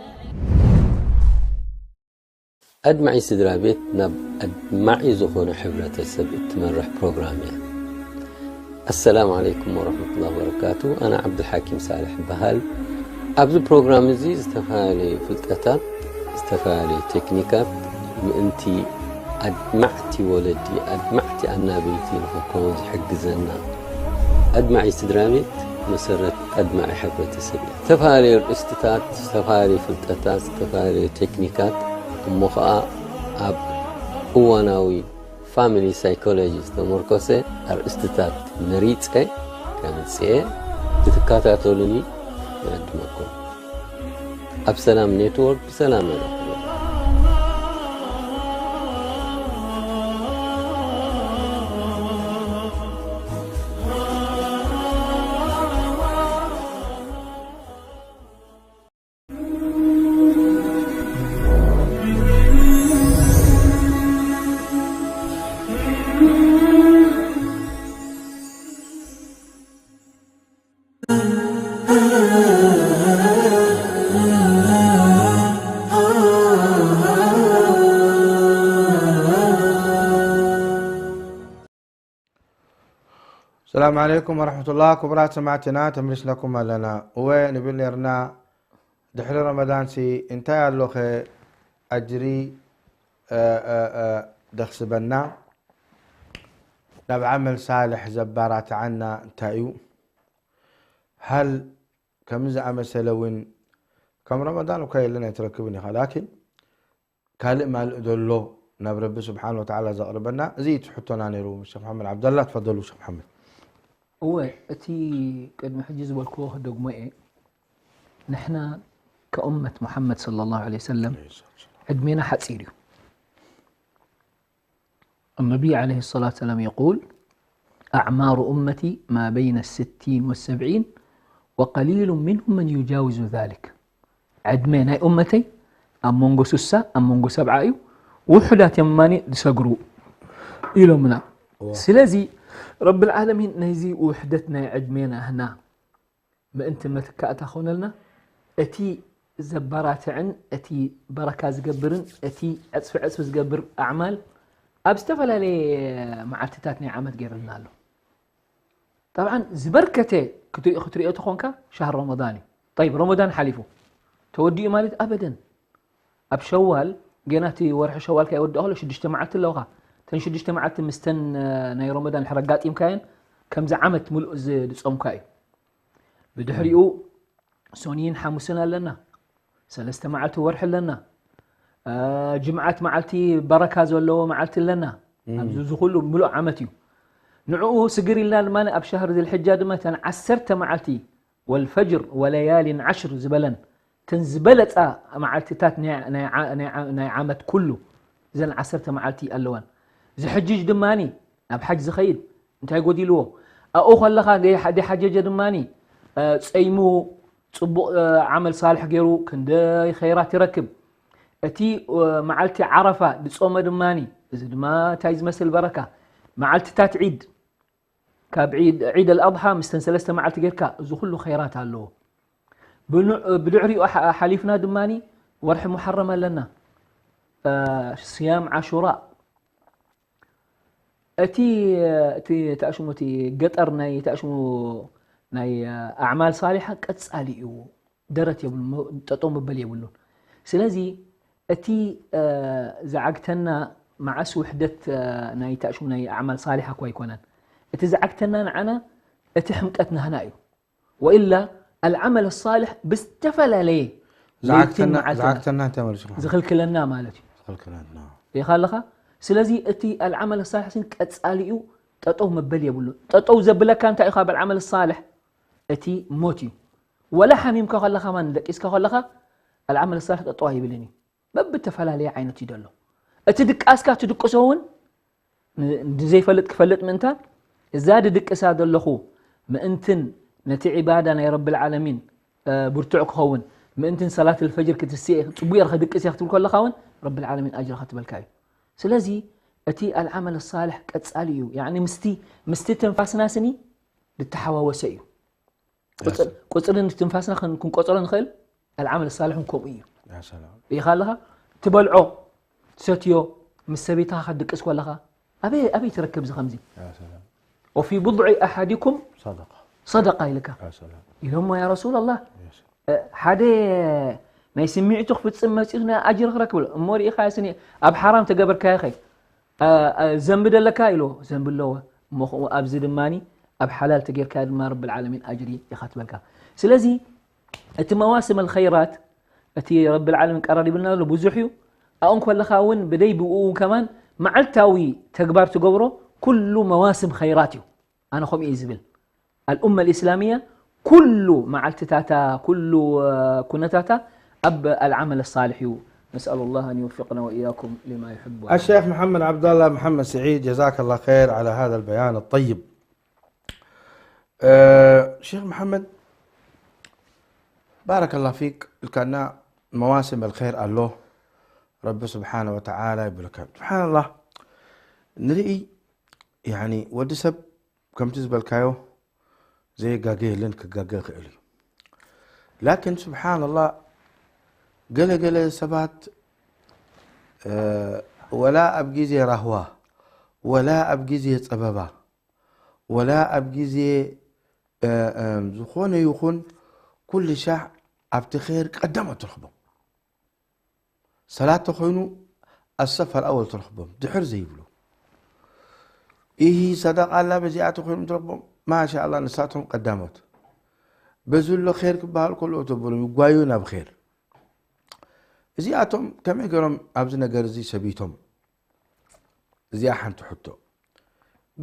ኣድማዒ ስድራ ቤት ናብ ኣድማዒ ዝኾነ ሕብረተሰብ እትመርሕ ፕሮግራም እያ። ኣሰላሙ ዓለይኩም ወረሕመቱላሂ ወበረካቱ። ኣነ ዓብዱልሓኪም ሳልሕ እበሃል። ኣብዚ ፕሮግራም እዚ ዝተፈላለዩ ፍልጠታት፣ ዝተፈላለዩ ቴክኒካት ምእንቲ ኣድማዕቲ ወለዲ፣ ኣድማዕቲ ኣናበይቲ ንኽንከውን ዝሕግዘና። ኣድማዒ ስድራ ቤት መሰረት ኣድማዒ ሕብረተሰብ እዩ። ዝተፈላለዩ ኣርእስትታት፣ ዝተፈላለዩ ፍልጠታት፣ ዝተፈላለዩ ቴክኒካት፣ እሞ ኸዓ ኣብ እዋናዊ ፋሚሊ ሳይኮሎጂ ዝተመርኮሰ ኣርእስትታት መሪጸ ከምጽኤ ክትከታተሉኒ ይዕድመኩም። ኣብ ሰላም ኔትወርክ ብሰላም መደብ። ሰላም ዓለይኩም ወረሕመቱላህ። ክቡራት ሰማዕትና፣ ተመሊስናኩም ኣለና። እወ፣ ንብል ነርና፣ ድሕሪ ረመዳንሲ እንታይ ኣሎኸ ኣጅሪ፣ እ፣ እ፣ እ፣ ደኽስበና? ናብ ዓመል ሳልሕ ዘባራትዓና እንታይ እዩ? ሃል ከምዚ ዝኣመሰለ እውን ከም ረመዳን እኳ የለን ኣይትረክብን ኢኻ። ላኪን ካልእ ማልእ ዘሎ ናብ ረቢ ስብሓን ወተዓላ ዘቕርበና፣ እዚ እዩ እቲ ሕቶና ነይሩ። ሸኽ መሓመድ ዓብደላ፣ ትፈደሉ ሸኽ መሓመድ። እወ፣ እቲ ቅድሚ ሕጂ ዝበልክዎ ክደግሞ እየ። ንሕና ከኡመት ሙሓመድ ሰለላሁ ዐለይሂ ወሰለም ዕድሜና ሓጺር እዩ። النبي عليه الصلاة والسلام يقول: أعمار أمتي ما بين الستين والسبعين وقليل منهم من يجاوز ذلك. ዕድመ ናይ ኡመተይ ኣብ መንጎ ስሳ፣ ኣብ መንጎ ሰብዓ እዩ። ውሑዳት እዮም ማኒ ዝሰግሩ ኢሎምና። ስለዚ ረብል ዓለሚን ነዚ ውሕደት ናይ ዕድሜና ህና ምእንቲ መትካእታ ኾነልና፣ እቲ ዘባራትዕን እቲ በረካ ዝገብርን እቲ ዕጽፊ ዕጽፊ ዝገብር ኣዕማል ኣብ ዝተፈላለየ መዓልትታት ናይ ዓመት ገይርልና ኣሎ። ጠብዓን ዝበርከተ ክትሪኦ፣ ክትሪኦ ተኾንካ ሻህር ረመዳን እዩ። ጠይብ፣ ረመዳን ሓሊፉ ተወዲኡ ማለት ኣበደን። ኣብ ሸዋል፣ ገና እቲ ወርሒ ሸዋል ከይወድእ ከሎ ሽዱሽተ መዓልቲ ኣለውኻ። እተን ሽዱሽተ መዓልቲ ምስተን፣ እ፣ ናይ ረመዳን ሕረ ኣጋጢምካየን ከምዚ ዓመት ምሉእ ዝ-፣ ዝጾምካ እዩ። ብድሕሪኡ ሶኒን ሓሙስን ኣለና። ሰለስተ መዓልቲ ወርሒ ኣለና። እ፣ ጅምዓት መዓልቲ በረካ ዘለዎ መዓልቲ ኣለና። ኣብዚ፣ እዚ ኩሉ ምሉእ ዓመት እዩ። ንዕኡ ስግር ኢልና ድማ ኣብ ሻህር ዝልሕጃ ድማ እተን ዓሰርተ መዓልቲ ወልፈጅር ወለያሊን ዓሽር ዝበለን እተን ዝበለጻ መዓልትታት ናይ፣ ናይ ዓ-፣ ናይ ዓ-፣ ናይ ዓመት ኩሉ እዘን ዓሰርተ መዓልቲ ኣለወን። ዝሕጅጅ ድማኒ ናብ ሓጅ ዝኸይድ እንታይ ጎዲልዎ? ኣብኡ ከለኻ ደይ-፣ ደይሓጀጀ ድማኒ፣ እ፣ ጸይሙ ጽቡቕ፣ እ፣ ዓመል ሳልሕ ገይሩ ክንደይ ኸይራት ይረክብ። እቲ፣ እ፣ መዓልቲ ዓረፋ ዝጾመ ድማኒ፣ እዚ ድማ እንታይ ዝመስል በረካ። መዓልትታት ዒድ፣ ካብ ዒድ፣ ዒድ ኣልኣድሓ ምስተን ሰለስተ መዓልቲ ጌርካ፣ እዚ ኩሉ ኸይራት ኣለዎ። ብኑ-፣ ብድሕሪኡ ሓ-፣ ሓሊፍና ድማኒ ወርሒ ሙሓረም ኣለና። እ፣ ስያም ዓሹራ። እቲ፣ እቲ ተኣሽሙ፣ እቲ ገጠር ናይ ተኣሽሙ ናይ ኣዕማል ሳሊሓ ቀጻሊ እዩ። ደረት የብሉን፣ ሞ-፣ ጠጠው መበል የብሉን። ስለዚ እቲ፣ እ፣ ዝዓግተና መዓስ ውሕደት፣ እ፣ ናይ ተኣሽሙ ናይ ኣዕማል ሳሊሓ እኳ ኣይኮነን። እቲ ዝዓግተና ንዓና እቲ ሕምቀት ናህና እዩ። ወኢላ ኣልዓመል ሳልሕ ብዝተፈላለየ ለይትን ዝዓግተና፣ መዓልትን ዝዓግተና እንታይ ማለት እዩ? ዝኽልክለና ማለት እዩ። ዝኽልክለና። ሪኢኻ ኣለኻ? ስለዚ እቲ ኣልዓመል ሳልሕ ስን ቀጻሊ እዩ፣ ጠጠው መበል የብሉን። ጠጠው ዘብለካ እንታይ እዩ ካብ ኣልዓመል ሳልሕ? እቲ ሞት እዩ። ወላ ሓሚምካ ከለኻ ማን ደቂስካ ከለኻ ኣልዓመል ሳልሕ ጠጠው ኣይብልን እዩ። በብተፈላለየ ዓይነት እዩ ዘሎ። እቲ ድቃስካ ትድቅሶ እውን ን-፣ ንዘይፈልጥ ክፈልጥ ምእንታን፣ እዛ ድድቅሳ ዘለኹ ምእንትን ነቲ ዒባዳ ናይ ረብል ዓለሚን፣ እ፣ ብርቱዕ ክኸውን፣ ምእንትን ሰላት ልፈጅር ክትስእ እየ፣ ጽቡቕ እየ ክድቅስ እየ ክትብል ከለኻ እውን ረብል ዓለሚን ኣጅሪ ከትበልካ እዩ። ስለዚ እቲ ኣልዓመል ሳልሕ ቀጻሊ እዩ። ያዕኒ ምስቲ፣ ምስቲ ትንፋስና ስኒ ዝተሓዋወሰ እዩ። ቁጽ-፣ ቁጽሪ ንትንፋስና ክን-፣ ክንቆጽሮ ንኽእል፣ ኣልዓመል ሳልሕ እውን ከምኡ እዩ። ያ ሰላም። ርኢኻ ኣለኻ? ትበልዖ፣ ትሰትዮ፣ ምስ ሰበይትኻ ክትድቅስ ከለኻ፣ ኣበይ፣ ኣበይ ትረክብ እዚ ከምዚ? ያ ሰላም። "ወፊ ቡድዒ ኣሓዲኩም ሰደቃ። ሰደቃ" ኢልካ። ያ ሰላም። ኢሎሞ፣ "ያ ረሱላላህ፣ ያ ሰላም። እ፣ ሓደ ናይ ስምዒቱ ክፍጽም መጺኡ ናይ ኣጅሪ ክረክብ ኣሎ። እሞ ርኢኻ ስኒ ኣብ ሓራም ተገበርካዮ ኸ?" እ፣ እ፣ ዘንቢ ደለካ ኢልዎ፣ ዘንቢ ኣለዎ። እሞ ኸ-፣ ኣብዚ ድማኒ ኣብ ሓላል ተጌርካ ድማ ረብል ዓለሚን ኣጅሪ ኢኻ ትበልካ። ስለዚ እቲ መዋስም ኣልኸይራት፣ እቲ ረብል ዓለሚን ቀራሪብልና ዘሎ ብዙሕ እዩ። ኣብኡ ከለኻ እውን ብደይ ብኡ እውን ከማን መዓልታዊ ተግባር ትገብሮ ኩሉ መዋስም ኸይራት እዩ። ኣነ ከምኡ እየ ዝብል። ኣልኡመ ልእስላምያ ኩሉ መዓልትታታ፣ ኩሉ፣ እ፣ ኩነታታ ኣብ ኣልዓመል ሳልሕ እዩ። نسأل الله أن يوفقنا وإياكم لما يحب ويرضى. الشيخ محمد عبد الله محمد سعيد، جزاك الله خير على هذا البيان الطيب. እ፣ ሸኽ መሓመድ፣ ባረከላህ ፊክ፣ ኢልካና መዋስም ኣልኸይር ኣሎ፣ ረቢ ስብሓነ ወተዓላ ይብለካ። ስብሓንላህ፣ ንርኢ፣ ያኒ፣ ወዲ ሰብ ከምቲ ዝበልካዮ፣ ዘየጋገ የለን፣ ክጋገ ይኽእል እዩ። ላኪን፣ ስብሓንላህ፣ ገለ ገለ ሰባት፣ እ፣ ወላ ኣብ ግዜ ራህዋ፣ ወላ ኣብ ግዜ ጸበባ፣ ወላ ኣብ ግዜ ዝኾነ ይኹን ኩሉ ሻዕ ኣብቲ ር ቀዳሞት ትረኽቦም። ሰላት ተኮይኑ ኣሰፍ ኣልኣወል ትረኽቦም ድሕር ዘይብሉ። ኢሂ ሰደቃ ኣላ በዚኣ ተኮይኑ ትረኽቦም። ማሻ ኣላ ንሳቶም ቀዳሞት። በዚ ሎ ር ክበሃል ከሎ ተብሎም ይጓዩ ናብ ር። እዚኣቶም ከመይ ገሮም ኣብዚ ነገር እዚ ሰቢቶም? እዚኣ ሓንቲ ሕቶ።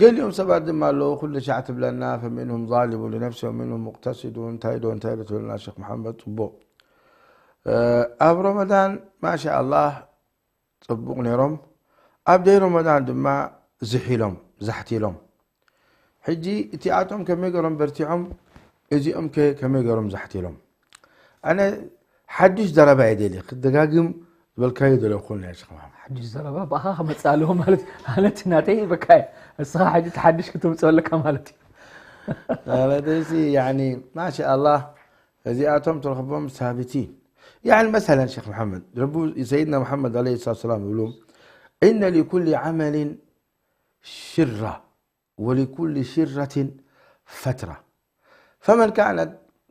ገሊኦም ሰባት ድማ ኣለዉ ኩሉ ሻዕ ትብለና فمنهم ظالم لنفسه ومنهم مقتصد እንታይ ዶ እንታይ ዶ ትብለና ሸክ መሓመድ ጽቡቕ። ኣብ ረመዳን ማሻ ኣላህ ጽቡቕ ነይሮም። ኣብ ደይ ረመዳን ድማ ዝሒሎም ዛሕቲሎም። ሕጂ እቲኣቶም ከመይ ገሮም በርቲዖም እዚኦም ከ ከመይ ገሮም ዛሕቲሎም? ኣነ ሓድሽ ዘረባ እየ ደልየ ክደጋግም ዝበልካዮ ዘለኹ ናይ ሸኽ መሓመድ። ሓድሽ ዘረባ ብኣኻ ክመጽእ ኣለዎ ማለት እዩ። ኣነ እቲ ናተይ በቃ እየ። እስኻ ሕጂ እቲ ሓድሽ ክትምጽእ ኣለካ ማለት እዩ። ማለተይሲ ያኒ ማሻ ኣላህ እዚኣቶም ትረኽቦም ሳብቲ ያኒ መሰለን ሸኽ መሓመድ ረቡ ሰይድና መሓመድ ዓለይሂ ሰላቱ ሰላም ይብሉ إن لكل عمل ሽራ ولكل ሽረትን ፈትራ فمن كانت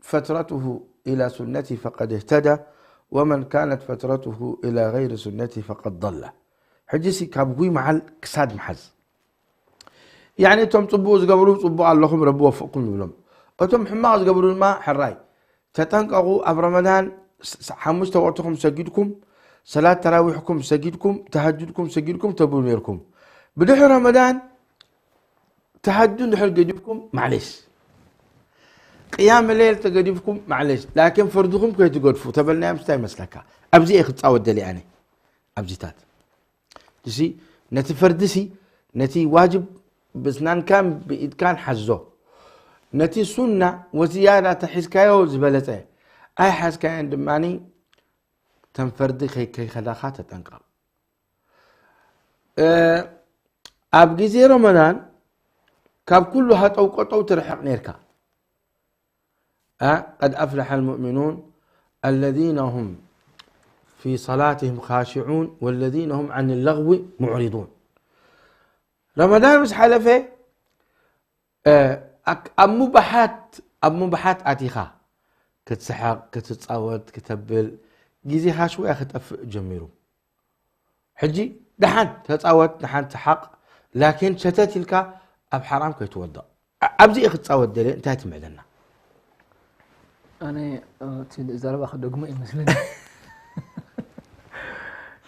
فترته إلى سنتي فقد اهتدى ومن كانت فترته إلى غير سنتي فقد ضل። ሕጂሲ ካብ ጉይ መዓል ክሳድ መሓዝ ያኒ እቶም ጽቡቕ ዝገብሩ ጽቡቕ ኣለኹም ረቢ ወፍቕኩም ንብሎም። እቶም ሕማቕ ዝገብሩ ድማ ሕራይ ተጠንቀቑ። ኣብ ረመዳን ሓሙሽተ ወቅትኹም ሰጊድኩም ሰላት ተራዊሕኩም ሰጊድኩም ተሃጅድኩም ሰጊድኩም ተብሉ ነርኩም። ብድሕሪ ረመዳን ተሃጁ እንድሕር ገዲፍኩም ማዕሌሽ ቅያም ሌል ተገዲፍኩም ማዕሌሽ ላኪን ፈርድኹም ከይትገድፉ ተበልናዮም ስታይ መስለካ? ኣብዚ እየ ክጻወት ደሊ ኣነ ኣብዚታት እዚ ነቲ ፈርድሲ ነቲ ዋጅብ ብስናንካን ብኢድካን ሓዞ። ነቲ ሱና ወዝያዳ ተሒዝካዮ ዝበለጸ ኣይሓዝካዮን ድማኒ ተንፈርዲ ከይከይኸዳኻ ተጠንቀቕ። ኣብ ግዜ ረመዳን ካብ ኩሉ ሃጠው ቀጠው ትርሕቕ ነርካ። قد أفلح المؤمنون الذين هم في صلاتهم خاشعون والذين هم عن اللغو معرضون። ረመዳን ምስ ሓለፈ ኣብ ሙባሓት ኣብ ሙባሓት ኣቲኻ ክትስሐቕ ክትጻወት ክተብል ግዜኻ ሽወያ ክጠፍእ ጀሚሩ። ሕጂ ደሓን ተጻወት ደሓን ሰሓቕ ላኪን ሸተት ኢልካ ኣብ ሓራም ከይትወድቕ። ኣብዚ እየ ክጻወት ደልየ እንታይ ትምዕደና? ኣነ እቲ ዘረባ ክደግሞ ይመስለኒ።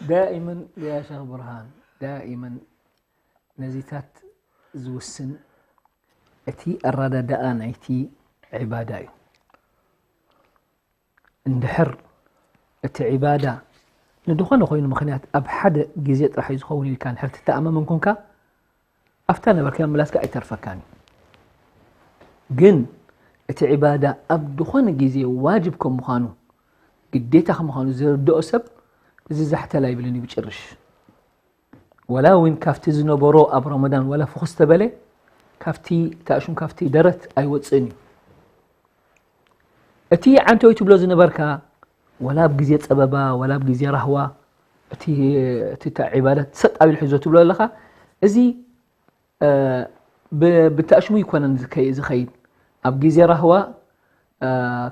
ዳኢመን ያ ሸኽ ብርሃን ዳኢመን ነዚታት ዝውስን እቲ ኣረዳድኣ ናይቲ ዒባዳ እዩ። እንድሕር እቲ ዒባዳ ንድኾነ ኮይኑ ምኽንያት ኣብ ሓደ ግዜ ጥራሕ እዩ ዝኸውን ኢልካ እንድሕር ትተኣማመን ኮንካ ኣብታ ነበርካዮ ምላስካ ኣይተርፈካን እዩ። ግን እቲ ዒባዳ ኣብ ድኾነ ግዜ ዋጅብ ከም ምዃኑ ግዴታ ከም ምዃኑ ዝርድኦ ሰብ እዚ ዛሕተል ኣይብልን እዩ ብጭርሽ። ወላ እውን ካብቲ ዝነበሮ ኣብ ረመዳን ወላ ፍኹስ ተበለ ካብቲ ታእሹም ካብቲ ደረት ኣይወፅእን እዩ። እቲ ዓንተወይ ትብሎ ዝነበርካ ወላ ኣብ ግዜ ፀበባ ወላ ኣብ ግዜ ራህዋ እቲ እቲ ዒባደት ሰጥ ኣቢሉ ሒዞ ትብሎ ኣለኻ። እዚ ብታእሽሙ ይኮነን ዝኸይድ ኣብ ግዜ ራህዋ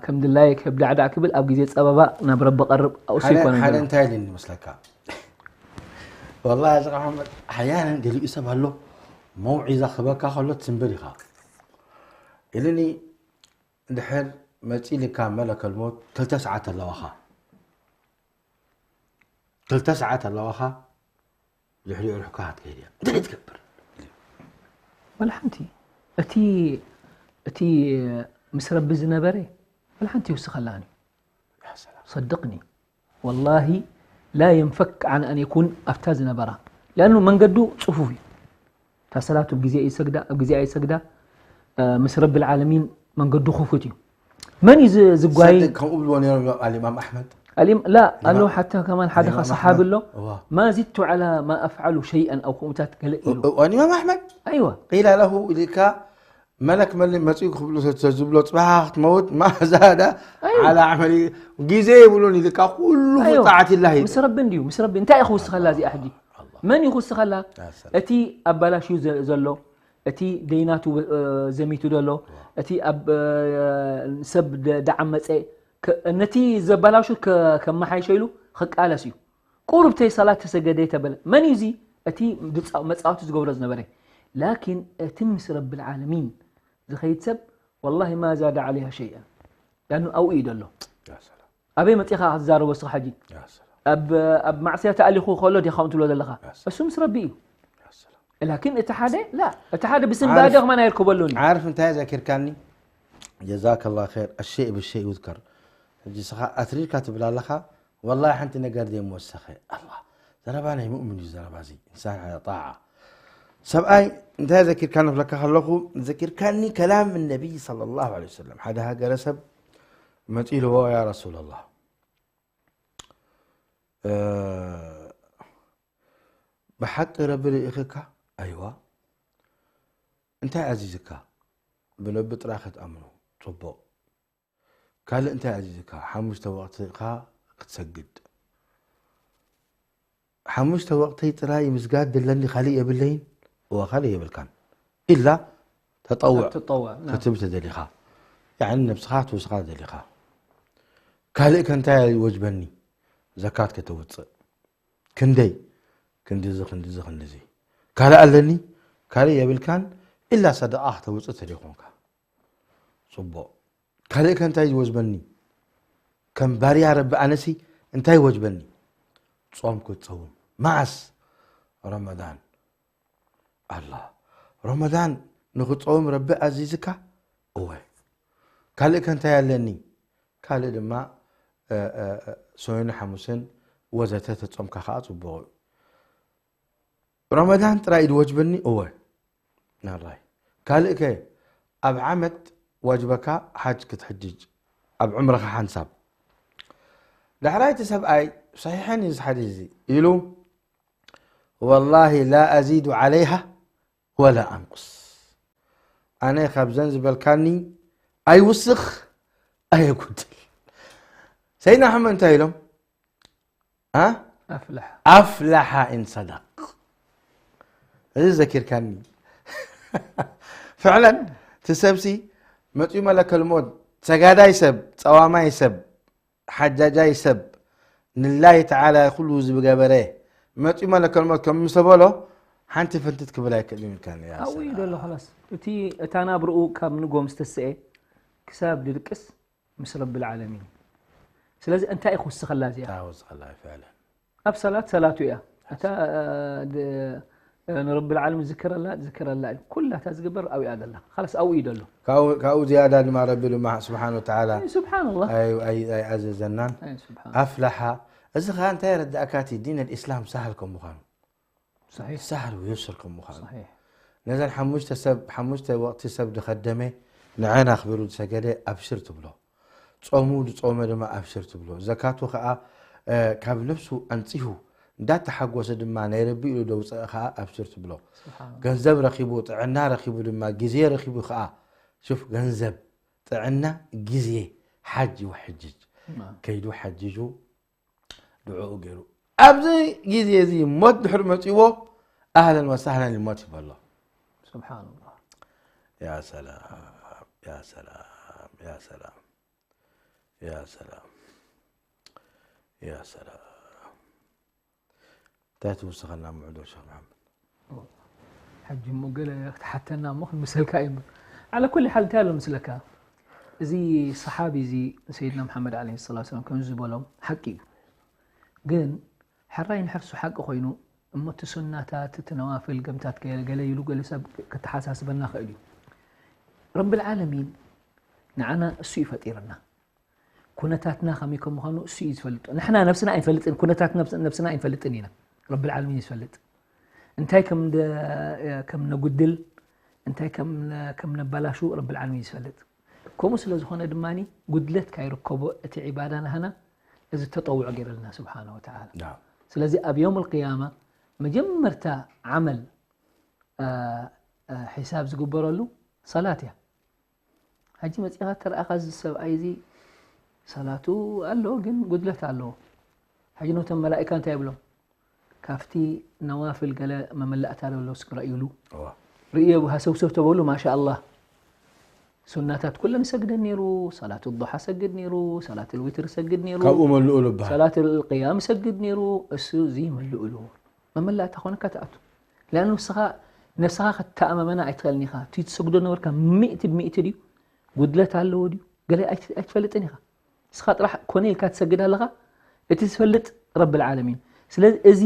ከም ድላየ ከብዳዕዳዕ ክብል ኣብ ግዜ ፀበባ ናብ ረቢ ቀርብ ኣውሱ ይኮነን ሓደ እንታይ ኢልኒ ይመስለካ? ወላ እዚ መሓመድ ሓያንን ገሊኡ ሰብ ኣሎ መውዒዛ ክበካ ከሎ ትንብር ኢኻ ኢልኒ። እንድሕር መፂልካ መለከል ሞት ክልተ ሰዓት ኣለዋኻ ክልተ ሰዓት ኣለዋኻ ድሕሪኡ ርሕካ ክትከይድ እያ እንታይ ትገብር? ወላ ሓንቲ እቲ እቲ ምስ ረቢ ዝነበረ ወላ ሓንቲ ይውስኸላኒ። ሰድቅኒ ወላሂ ላ የንፈክ ዓን ኣን የኩን ኣብታ ዝነበራ ሊኣኑ መንገዱ ፅፉፍ እዩ። እታ ሰላት ኣብ ግዜ ይሰግዳ ኣብ ግዜ ኣይሰግዳ ምስ ረቢ ልዓለሚን መንገዱ ክፉት እዩ። መን እዩ ዝጓይ? ከምኡ ብልዎ ነይሮም እዮም ኣልኢማም ኣሕመድ። ኣልኢም ላ ኣሎ ሓታ ከማን ሓደ ሰሓቢ ኣሎ ማ ዚድቱ ዓላ ማ ኣፍዓሉ ሸይኣን ኣብ ከምኡታት ገለ ኢሉ። ኣልኢማም ኣሕመድ ኣይዋ ቂላ ለሁ ኢልካ መለክ መሊ መፂኡ ክብሉ ተዝብሎ ፅባሕ ክትመውት ማ ዛዳ ዓላ ዓመሊ ግዜ ይብሉን ኢልካ ኩሉ ፍፃዓት ኢላ ምስ ረቢ እንድዩ ምስ ረቢ እንታይ እዩ ክውስኸላ እዚኣ ሕጂ መን እዩ ክውስኸላ? እቲ ኣባላሽዩ ዘሎ እቲ ደይናቱ ዘሚቱ ዘሎ እቲ ኣብ ሰብ ደዓመፀ ነቲ ዘባላሹ ከመሓይሸ ኢሉ ክቃለስ እዩ። ቁሩብ ተይ ሰላት ተሰገደ ተበለ መን እዩ እዚ? እቲ መፃወቲ ዝገብሮ ዝነበረ። ላኪን እቲ ምስ ረብል ዓለሚን ዝኸይድ ሰብ ወላሂ ማ ዛደ ዓለይሃ ሸይአ። ዳኑ ኣብኡ እዩ ዘሎ። ኣበይ መፂኻ ክትዛረቦ እስኻ ሕጂ? ኣብ ማዕስያ ተኣሊኹ ከሎ ዲኻ ትብሎ ዘለኻ? እሱ ምስ ረቢ እዩ። ላኪን እቲ ሓደ ላ እቲ ሓደ ብስም ባዶ ከማን ኣይርከበሉን። ዓርፍ እንታይ ዘኪርካኒ? ጀዛከላ ኸይር። ኣሸይ ብሸይ ይዝከር። ሕጂ ስኻ ኣትሪርካ ትብል ኣለኻ። ወላሂ ሓንቲ ነገር ደይ መወሰኸ። ኣላ ዘረባ ናይ ሙእምን እዩ። ዘረባ እዚ እንሳን ዓለ ጣዓ። ሰብኣይ እንታይ ዘኪርካኒ ክብለካ ከለኹ፣ ዘኪርካኒ ከላም ነቢይ ሰለላሁ ዐለይሂ ወሰለም። ሓደ ሃገረሰብ መፂ ኢልዎ፣ ያ ረሱላላህ፣ ብሓቂ ረቢ ርኢኽካ? ኣይዋ። እንታይ ኣዚዝካ? ብለቢ ጥራይ ክትኣምኑ። ፅቡቕ። ካልእ እንታይ ኣዚዝካ? ሓሙሽተ ወቕትኻ ክትሰግድ። ሓሙሽተ ወቕተይ ጥራይ ምስጋድ ድለኒ፣ ካልእ የብለይን? እወ፣ ካልእ የብልካን። ኢላ ተጠውዕ ተጠውዕ፣ ናም። ክትብል ተደሊኻ። ያዕኒ ነብስኻ ትውስኻ ተደሊኻ። ካልእ ከ እንታይ ይወጅበኒ? ዘካት ከተውፅእ። ክንደይ? ክንድዚ፣ ክንድዚ፣ ክንድዚ። ካልእ ኣለኒ? ካልእ የብልካን? ኢላ ሰደቓ ከተውፅእ ተደይኮንካ። ፅቡቕ። ካልእ ከ እንታይ ይወጅበኒ? ከም ባርያ ረቢ ኣነሲ እንታይ ይወጅበኒ? ጾም ክትጸውም። መዓስ? ረመዳን። ኣላ። ረመዳን ንኽትጸውም ረቢ ኣዚዝካ? እወ። ካልእ ከ እንታይ ኣለኒ? ካልእ ድማ፣ እ፣ እ፣ እ፣ ሰኑን ሓሙስን ወዘተ ተጾምካ ከኣ ጽቡቕ እዩ። ረመዳን ጥራይ እዩ ዝወጅበኒ? እወ። ናራይ። ካልእ ከ ኣብ ዓመት ዋጅበካ ሓጅ ክትሕጅጅ፣ ኣብ ዑምረኻ ሓንሳብ። ዳሕራይ እቲ ሰብኣይ፣ ሰሒሐን እዩ እዚ ሓዲስ እዚ፣ ኢሉ፣ ወላሂ ላ ኣዚዱ ዓለይሃ ወላ ኣንቁስ። ኣነ ካብዘን ዝበልካኒ ኣይውስኽ ኣየጉድል። ሰይድና ኣሕመድ እንታይ ኢሎም? ኣ? ኣፍለሐ። ኣፍለሐ ኢን ሰደቕ። እዚ ዘኪርካኒ። ፍዕለን፣ እቲ ሰብሲ መፂኡ መለከል ሞት፣ ሰጋዳይ ሰብ፣ ፀዋማይ ሰብ፣ ሓጃጃይ ሰብ፣ ንላሂ ተዓላ ኩሉ ዝገበረ፣ መፂኡ መለከል ሞት ከም ምስ ተበሎ፣ ሓንቲ ፍንትት ክብል ኣይክእልን ኢልካኒ። ያ ኣብኡ እዩ ሰላም። ዘሎ፣ ኸላስ። እቲ፣ እታ ናብርኡ ካብ ንጎ ምስ ተስኤ፣ ክሳብ ድድቅስ፣ ምስ ረብል ዓለሚን። ስለዚ እንታይ እዩ ክውስኸላ እዚኣ? እንታይ ክውስኸላ እዩ ፍዕለን? ኣብ ሰላት ሰላቱ እያ። እታ፣ እ፣ ድ-፣ እ፣ ንረብል ዓለሚን ዝክረላ፣ ዝክረላ እዩ። ኩላ እታ ዝግበር ኣብኡ እያ ዘላ። ኻላስ ኣብኡ እዩ ዘሎ። ካብኡ፣ ካብኡ ዝያዳ ድማ ረቢ ድማ ስብሓን ወተዓላ ኣይ፣ ስብሓንላህ። ኣይ-፣ ኣይ-፣ ኣይኣዘዘናን። ኣይ፣ ስብሓን። ኣፍላሓ። እዚ ኸዓ እንታይ የረዳእካ? እቲ ዲን ኣልእስላም ሳህል ከም ምዃኑ። ሰሒሕ። ሳህል ወዩስር ከም ምዃኑ። ሰሒሕ። ነዘን ሓሙሽተ ሰብ፣ ሓሙሽተ ወቕቲ ሰብ ድኸደመ፣ ንዐና ክብሉ ዝሰገደ ኣብሽር ትብሎ። ጾሙ ድጾመ ድማ ኣብሽር ትብሎ። ዘካቱ ኸኣ፣ እ፣ ካብ ነፍሱ ኣንጺሁ እንዳተሓጎሰ ድማ ናይ ረቢ ኢሉ ደውጽአ ኸኣ ኣብሽር ትብሎ። ስብሓን። ገንዘብ ረኺቡ፣ ጥዕና ረኺቡ ድማ፣ ግዜ ረኺቡ ኸኣ፣ ሹፍ፣ ገንዘብ፣ ጥዕና፣ ግዜ፣ ሓጅ ወሕጅጅ። ናም። ከይዱ ሓጅጁ፣ ድዑኡ ገይሩ። ኣብዚ ግዜ እዚ ሞት ድሕሪ መጺዎ፣ ኣህለን ወሳህለን ሞት ይበሎ። ስብሓንላህ። ያ ሰላም፣ ያ ሰላም፣ ያ ሰላም፣ ያ ሰላም፣ ያ ሰላም። እንታይ ትውስኸልና ምዑዶ ሸኽ መሓመድ? ሕጂ እሞ ገለ ክትሓተና እሞ ክንምሰልካ እዩ እምበር። ዓላ ኩሊ ሓል እንታይ ኣሎ ምስለካ? እዚ ሰሓቢ እዚ ሰይድና መሓመድ ዓለይሂ ሰላቱ ወሰላም ከምዚ ዝበሎም ሓቂ እዩ። ግን ሕራይ ንሕርሱ ሓቂ ኮይኑ እሞ እቲ ሱናታት፣ እቲ ነዋፍል፣ ገምታት ገለ ገለ ኢሉ ገለ ሰብ ከተሓሳስበና ክእል እዩ። ረብል ዓለሚን ንዓና እሱ እዩ ፈጢርና። ኩነታትና ከመይ ከም ምዃኑ እሱ እዩ ዝፈልጦ። ንሕና ነብስና ኣይንፈልጥን፣ ኩነታት ነብስ-፣ ነብስና ኣይንፈልጥን ኢና። ረብል ዓለሚን እዩ ዝፈልጥ። እንታይ ከም እንደ-፣ ከም ነጉድል፣ እንታይ ከም ነ-፣ ከም ነባላሹ ረብል ዓለሚን እዩ ዝፈልጥ። ከምኡ ስለ ዝኾነ ድማኒ ጉድለት ካይርከቦ እቲ ዒባዳ ናህና እዚ ተጠውዖ ገይረልና ስብሓነ ወተዓላ። ናም። ስለዚ ኣብ የውም ኣልቅያማ መጀመርታ ዓመል፣ አ፣ አ፣ ሒሳብ ዝግበረሉ ሰላት እያ። ሕጂ መጺኻ ተረኣኻ እዚ ሰብኣይ እዚ ሰላቱ ኣሎ፣ ግን ጉድለት ኣለዎ። ሕጂ ነቶም መላኢካ እንታይ ይብሎም? ካብቲ ነዋፍል ገለ መመላእታ ዶ ኣሎ እስኪ ረእዩሉ። እዋ። ርእዮ ሃሰውሰው ተበሉ ማሻ ኣላህ ሱናታት ኩለን ይሰግደን ነይሩ። ሰላት ዱሓ ሰግድ ነይሩ። ሰላት ልዊትር ሰግድ ነይሩ። ካብኡ መልእሉ ይበሃል። ሰላት ልቅያም ሰግድ ነይሩ። እሱ እዚ መልእሉ መመላእታ ኮነካ ትኣቱ። ለኣኑ ንስኻ ነብስኻ ከተኣማመና ኣይትኽእልን ኢኻ። እቲ ትሰግዶ ነበርካ ሚእቲ ብሚእቲ ድዩ ጉድለት ኣለዎ ድዩ ገለ ኣይት- ኣይትፈልጥን ኢኻ። ንስኻ ጥራሕ ኮነ ኢልካ ትሰግድ ኣለኻ። እቲ ዝፈልጥ ረብል ዓለሚን። ስለዚ እዚ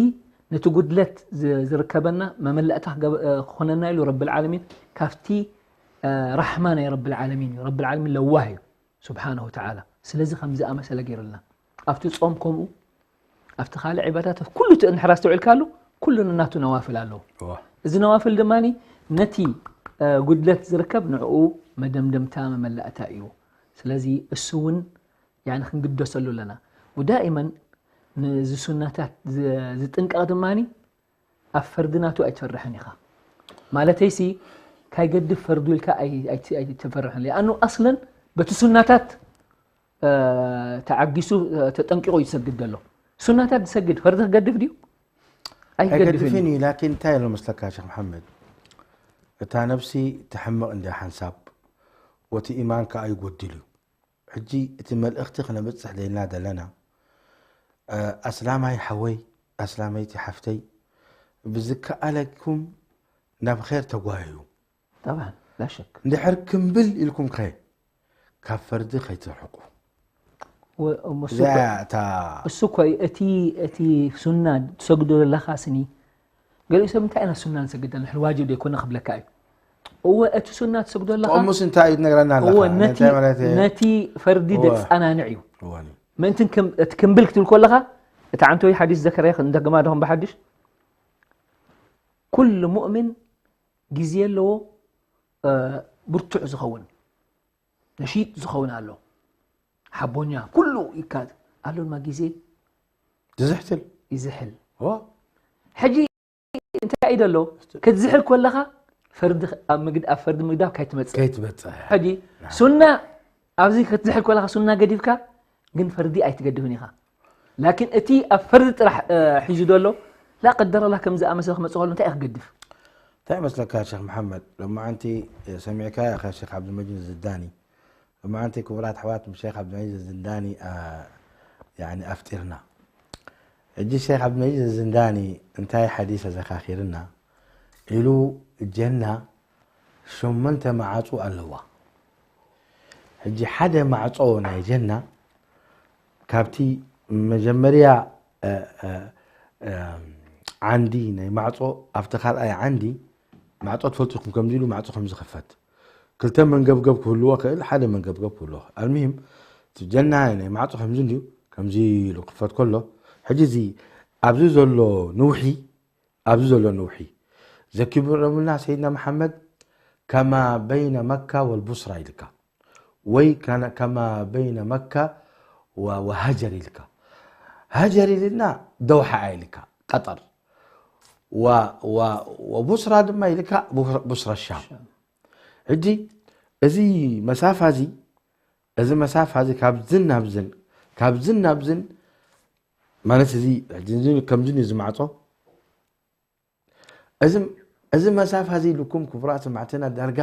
ነቲ ጉድለት ዝ- ዝርከበና መመላእታ ክገበ- ክኾነና ኢሉ ረብል ዓለሚን ካብቲ ራሕማ ናይ ረብል ዓለሚን እዩ። ረብል ዓለሚን ለዋህ እዩ ስብሓነሁ ወተዓላ። ስለዚ ከምዚ ኣመሰለ ገይሩልና ኣብቲ ጾም ከምኡ ኣብቲ ካልእ ዒባዳት ኩሉ እቲ እንድሕር ኣስተውዒልካሉ ኩሉ ናቱ ነዋፍል ኣለዎ። እዋ። እዚ ነዋፍል ድማ ነቲ እ፣ ጉድለት ዝርከብ ንዕኡ መደምደምታ መመላእታ እዩ። ስለዚ እሱ እውን ያኒ ክንግደሰሉ ኣለና። ወዳኢመን ንዚ ሱናታት ዝ- ዝጥንቀቕ ድማ ኣብ ፈርዲ ናቱ ኣይትፈርሕን ኢኻ። ማለተይሲ ካይገድፍ ፈርዱ ኢልካ ኣይ- ኣይ- ኣይትፈርሕን። ሊኣኑ ኣስለን በቲ ሱናታት እ፣ ተዓጊሱ እ፣ ተጠንቂቑ እዩ ዝሰግድ ዘሎ። ሱናታት ዝሰግድ ፈርዲ ክገድፍ ድዩ? ኣይገድፍን ኣይገድፍን እዩ። እዩ። ላኪን እንታይ ኣሎ መስለካ ሸክ መሓመድ፣ እታ ነብሲ ትሕምቕ እንድያ ሓንሳብ፣ ወቲ ኢማን ከዓ ይጎድል እዩ። ሕጂ እቲ መልእኽቲ ክነብፅሕ ደልና ዘለና እ፣ ኣስላማይ ሓወይ፣ ኣስላመይቲ ሓፍተይ፣ ብዝከኣለኩም ናብ ኸር ተጓየዩ። ጠብዓን ላሸክ እንድሕር ክምብል ኢልኩም ከ ካብ ፈርዲ ከይትርሕቁ። ወ- እሞ እሱ እዚኣ እኮ- እታ እሱ እኮ እዩ እቲ እቲ ሱና ትሰግዶ ዘለኻ ስኒ ገሊኡ ሰብ እንታይ ኢና ሱና ንሰግድ ንሕን ዋጅብ ዘይኮነ ክብለካ እዩ። እወ እቲ ሱና ትሰግዶ ኣለኻ ቆሙስ እንታይ እዩ ትነግረና ኣለኻ? እወ ነቲ እንታይ ማለት እዩ? ነቲ ፈርዲ እወ። ደጻናንዕ እዩ። እወኒ። ምእንትን ከም እቲ ክምብል ክትብል ከለኻ እቲ ዓንተዊ ሓዲስ ዘከረ እንደግማ ዶኹም ብሓድሽ ኩሉ ሙእሚን ግዜ ኣለዎ እ፣ ብርቱዕ ዝኸውን ነሺጥ ዝኸውን ኣሎ ሓቦኛ ኩሉ ይካት ኣሎ ድማ ግዜ ዝዝሕትል ይዝሕል። ኦ ሕጂ እንታይ እዩ ዘሎ ክትዝሕል ከለኻ ፈርዲ ኣብ ምግድ ኣብ ፈርዲ ምግዳፍ ካይትመጽእ ከይትበፅሕ ሕጂ ሱና ኣብዚ ክትዝሕል ከለኻ ሱና ገዲፍካ ግን ፈርዲ ኣይትገድፍን ኢኻ። ላኪን እቲ ኣብ ፈርዲ ጥራሕ እ፣ ሒዙ ዘሎ ላ ቀደረላ ከም ዝኣመሰለ ክመጽእ ከሎ እንታይ እዩ ክገድፍ? እንታይ መስለካ ሸክ መሓመድ፣ ሎማዓንቲ ሰሚዕካ ኢኻ ሸክ ዓብዱልመጂድ ዝዳኒ። ሎማዓንቲ ክቡራት ኣሕዋት ምስ ሸክ ዓብዱልመጂድ ዝዳኒ ኣ፣ ያኒ ኣፍጢርና። ሕጂ ሸክ ዓብዱልመጂድ ዝዳኒ እንታይ ሓዲስ ኣዘኻኺርና ኢሉ፣ ጀና ሸሞንተ መዓፁ ኣለዋ። ሕጂ ሓደ ማዕፆ ናይ ጀና ካብቲ መጀመርያ እ፣ እ፣ እ፣ ዓንዲ ናይ ማዕፆ ኣብቲ ካልኣይ ዓንዲ ማዕፆ ትፈልጡ ኢኹም ከምዚ ኢሉ ማዕፆ ከምዚ ክፈት ክልተ መንገብገብ ክህልዎ ክእል ሓደ መንገብገብ ክህልዎ ክእል። ኣልሙሂም እቲ ጀና ናይ ማዕፆ ከምዚ እንድዩ ከምዚ ኢሉ ክፈት ከሎ ሕጂ እዚ ኣብዚ ዘሎ ንውሒ ኣብዚ ዘሎ ንውሒ ዘኪሮምልና ሰይድና መሓመድ ከማ በይነ መካ ወልቡስራ ኢልካ ወይ ካነ- ከማ በይነ መካ ወ- ወሃጀር ኢልካ ሃጀር ኢልና ደውሓ ኢልካ ቀጠር ወ- ወ- ወቡስራ ድማ ኢልካ ቡስራ- ቡስራ ሻም። ሕጂ እዚ መሳፋ እዚ እዚ መሳፋ እዚ ካብዝን ናብዝን ካብዝን ናብዝን ማለት እዚ ሕጂ እዚ ከምዚ እዩ ዝማዕፆ እዚ እዚ መሳፋ እዚ ኢልኩም ክቡራት ሰማዕትና ዳርጋ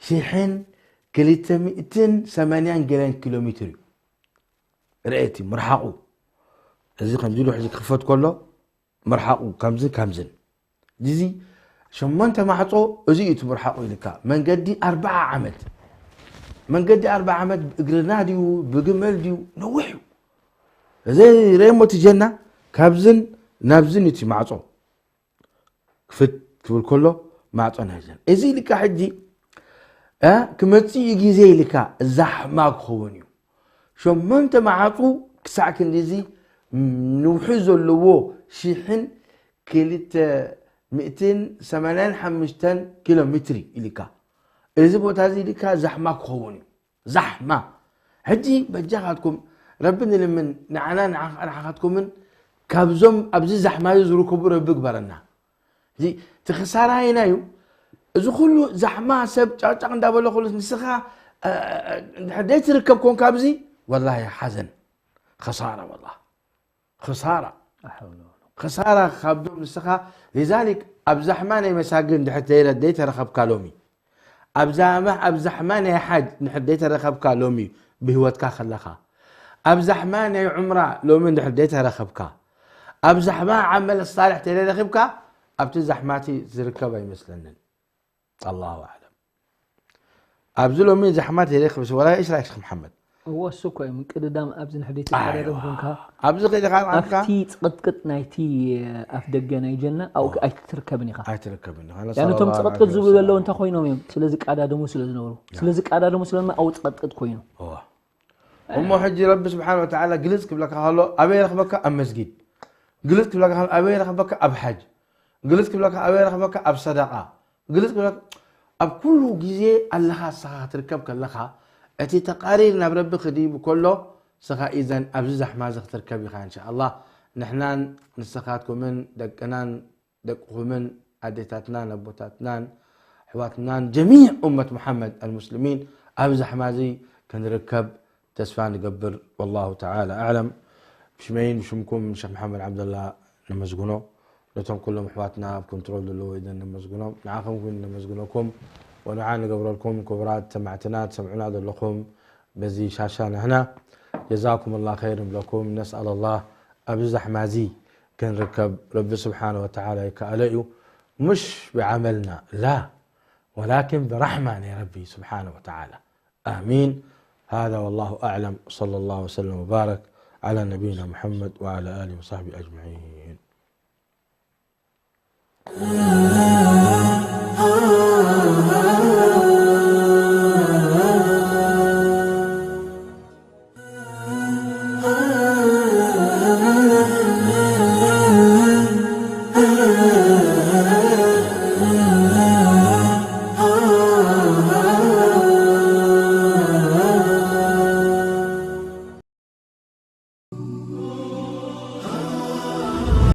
ሽሕን ክልተ ሚእትን ሰማንያን ገለን ኪሎ ሜትር እዩ። ርአቲ ምርሓቑ እዚ ከምዚ ኢሉ ሕዚ ክኽፈት ከሎ ምርሓቑ ከምዚ ከምዝን እዚ ሸሞንተ ማዕፆ እዚ እዩ እቲ ምርሓቑ ኢልካ መንገዲ ኣርባዓ ዓመት መንገዲ ኣርባዓ ዓመት ብእግርና ድዩ ብግመል ድዩ ነዊሕ እዩ። እዚ ረእሞ እቲ ጀና ካብዝን ናብዝን እዩ እቲ ማዕፆ ክፍት ክብል ከሎ ማዕፆ ናይ ጀና እዚ ኢልካ ሕጂ እ፣ ክመፅእ እዩ ግዜ ኢልካ ዛሕማ ክኸውን እዩ። ሸሞንተ መዓፁ ክሳዕ ክንዲዚ ንውሒ ዘለዎ ሽሕን ክልተ ሚእትን ሰማንያን ሓሙሽተን ኪሎ ሜትሪ ኢልካ እዚ ቦታ እዚ ኢልካ ዛሕማ ክኸውን እዩ። ዛሕማ ሕጂ በጃኻትኩም ረቢ ንልምን ንዓና ንዓኻትኩምን ካብዞም ኣብዚ ዛሕማ እዚ ዝርከቡ ረቢ ግበረና። እዚ እቲ ክሳራ ኣየናይ እዩ? እዚ ኩሉ ዛሕማ ሰብ ጫቅጫቅ እንዳበለ ኩሉ ንስኻ እ፣ እ፣ እንድሕር ዘይትርከብ ኮንካ ኣብዚ ወላሂ ሓዘን ክሳራ ወላ ክሳራ ክሳራ ካብዞም ንስኻ ሊዛሊክ ኣብ ዛሕማ ናይ መሳግድ እንድሕር ዘይረ-፣ ዘይተረኸብካ ሎሚ፣ ኣብ ዛማ-፣ ኣብ ዛሕማ ናይ ሓጅ እንድሕር ዘይተረኸብካ ሎሚ ብህይወትካ ከለኻ፣ ኣብ ዛሕማ ናይ ዑምራ ሎሚ እንድሕር ዘይተረኸብካ፣ ኣብ ዛሕማ ዓመል ሳልሕ ተዘይረኺብካ፣ ኣብቲ ዛሕማቲ ዝርከብ ኣይመስለንን። ኣላሁ ኣዕለም። ኣብዚ ሎሚ ዛሕማ ተዘይረኽብስ ወላ እሽ ራእሽ መሓመድ። እወ፣ እሱ እኮ እዩ። ምቅድዳም ኣብዚ ንሕዲ ትቀዳደም ኮንካ፣ ኣብዚ ከይድኻ ኣብካ ኣብቲ ጽቕጥቅጥ ናይቲ ኣፍ ደገ ናይ ጀና ኣብኡ ኣይትርከብን ኢኻ። ኣይትርከብን ኢኻ። ያኒ እቶም ጽቕጥቅጥ ዝብሉ ዘለዉ እንታይ ኮይኖም እዮም? ስለ ዝቀዳደሙ ስለ ዝነበሩ። ስለ ዝቀዳደሙ ስለ ድማ ኣብኡ ጽቕጥቅጥ ኮይኑ። እወ። እሞ ሕጂ ረቢ ስብሓን ወተዓላ ግልጽ ክብለካ ከሎ ኣበይ ረኽበካ? ኣብ መስጊድ። ግልጽ ክብለካ ከሎ ኣበይ ረኽበካ? ኣብ ሓጅ። ግልጽ ክብለካ ኣበይ ረኽበካ? ኣብ ሰደቃ። ግልጽ ክብለካ ኣብ ኩሉ ግዜ ኣለኻ ንስኻ ክትርከብ ከለኻ፣ እቲ ተቃሪር ናብ ረቢ ክድይቡ ከሎ፣ ንስኻ ኢዘን ኣብዚ ዛሕማ እዚ ክትርከብ ኢኻ እንሻ ኣላህ። ንሕናን ንስኻትኩምን ደቅናን ደቅኹምን ኣዴታትናን ኣቦታትናን ኣሕዋትናን ጀሚዕ ኡመት ሙሓመድ ኣልሙስሊሚን ኣብ ዛሕማ እዚ ክንርከብ ተስፋ ንገብር። ወላሁ ተዓላ ኣዕለም። ብሽመይን ብሽምኩም ሸኽ መሓመድ ዓብደላ ነመስግኖ። ነቶም ኩሎም ኣሕዋትና ኣብ ኮንትሮል ዘለዉ ኢደን ነመስግኖም። ንዓኹም እውን ነመስግነኩም ወዱዓ ንገብረልኩም። ክቡራት ሰማዕትና ትሰምዑና ዘለኹም በዚ ሻሻ ንሕና ጀዛኩም ላ ኸይር ንብለኩም። ነስኣል ላህ ኣብዚ ዛሕማ እዚ ክንርከብ ረቢ ስብሓነ ወተዓላ ይከኣሎ እዩ። مش بعملنا لا، ولكن برحمة ናይ ረቢ ስብሓነ ወተዓላ። آمين. هذا والله أعلم، صلى الله وسلم وبارك على نبينا محمد وعلى آله وصحبه أجمعين.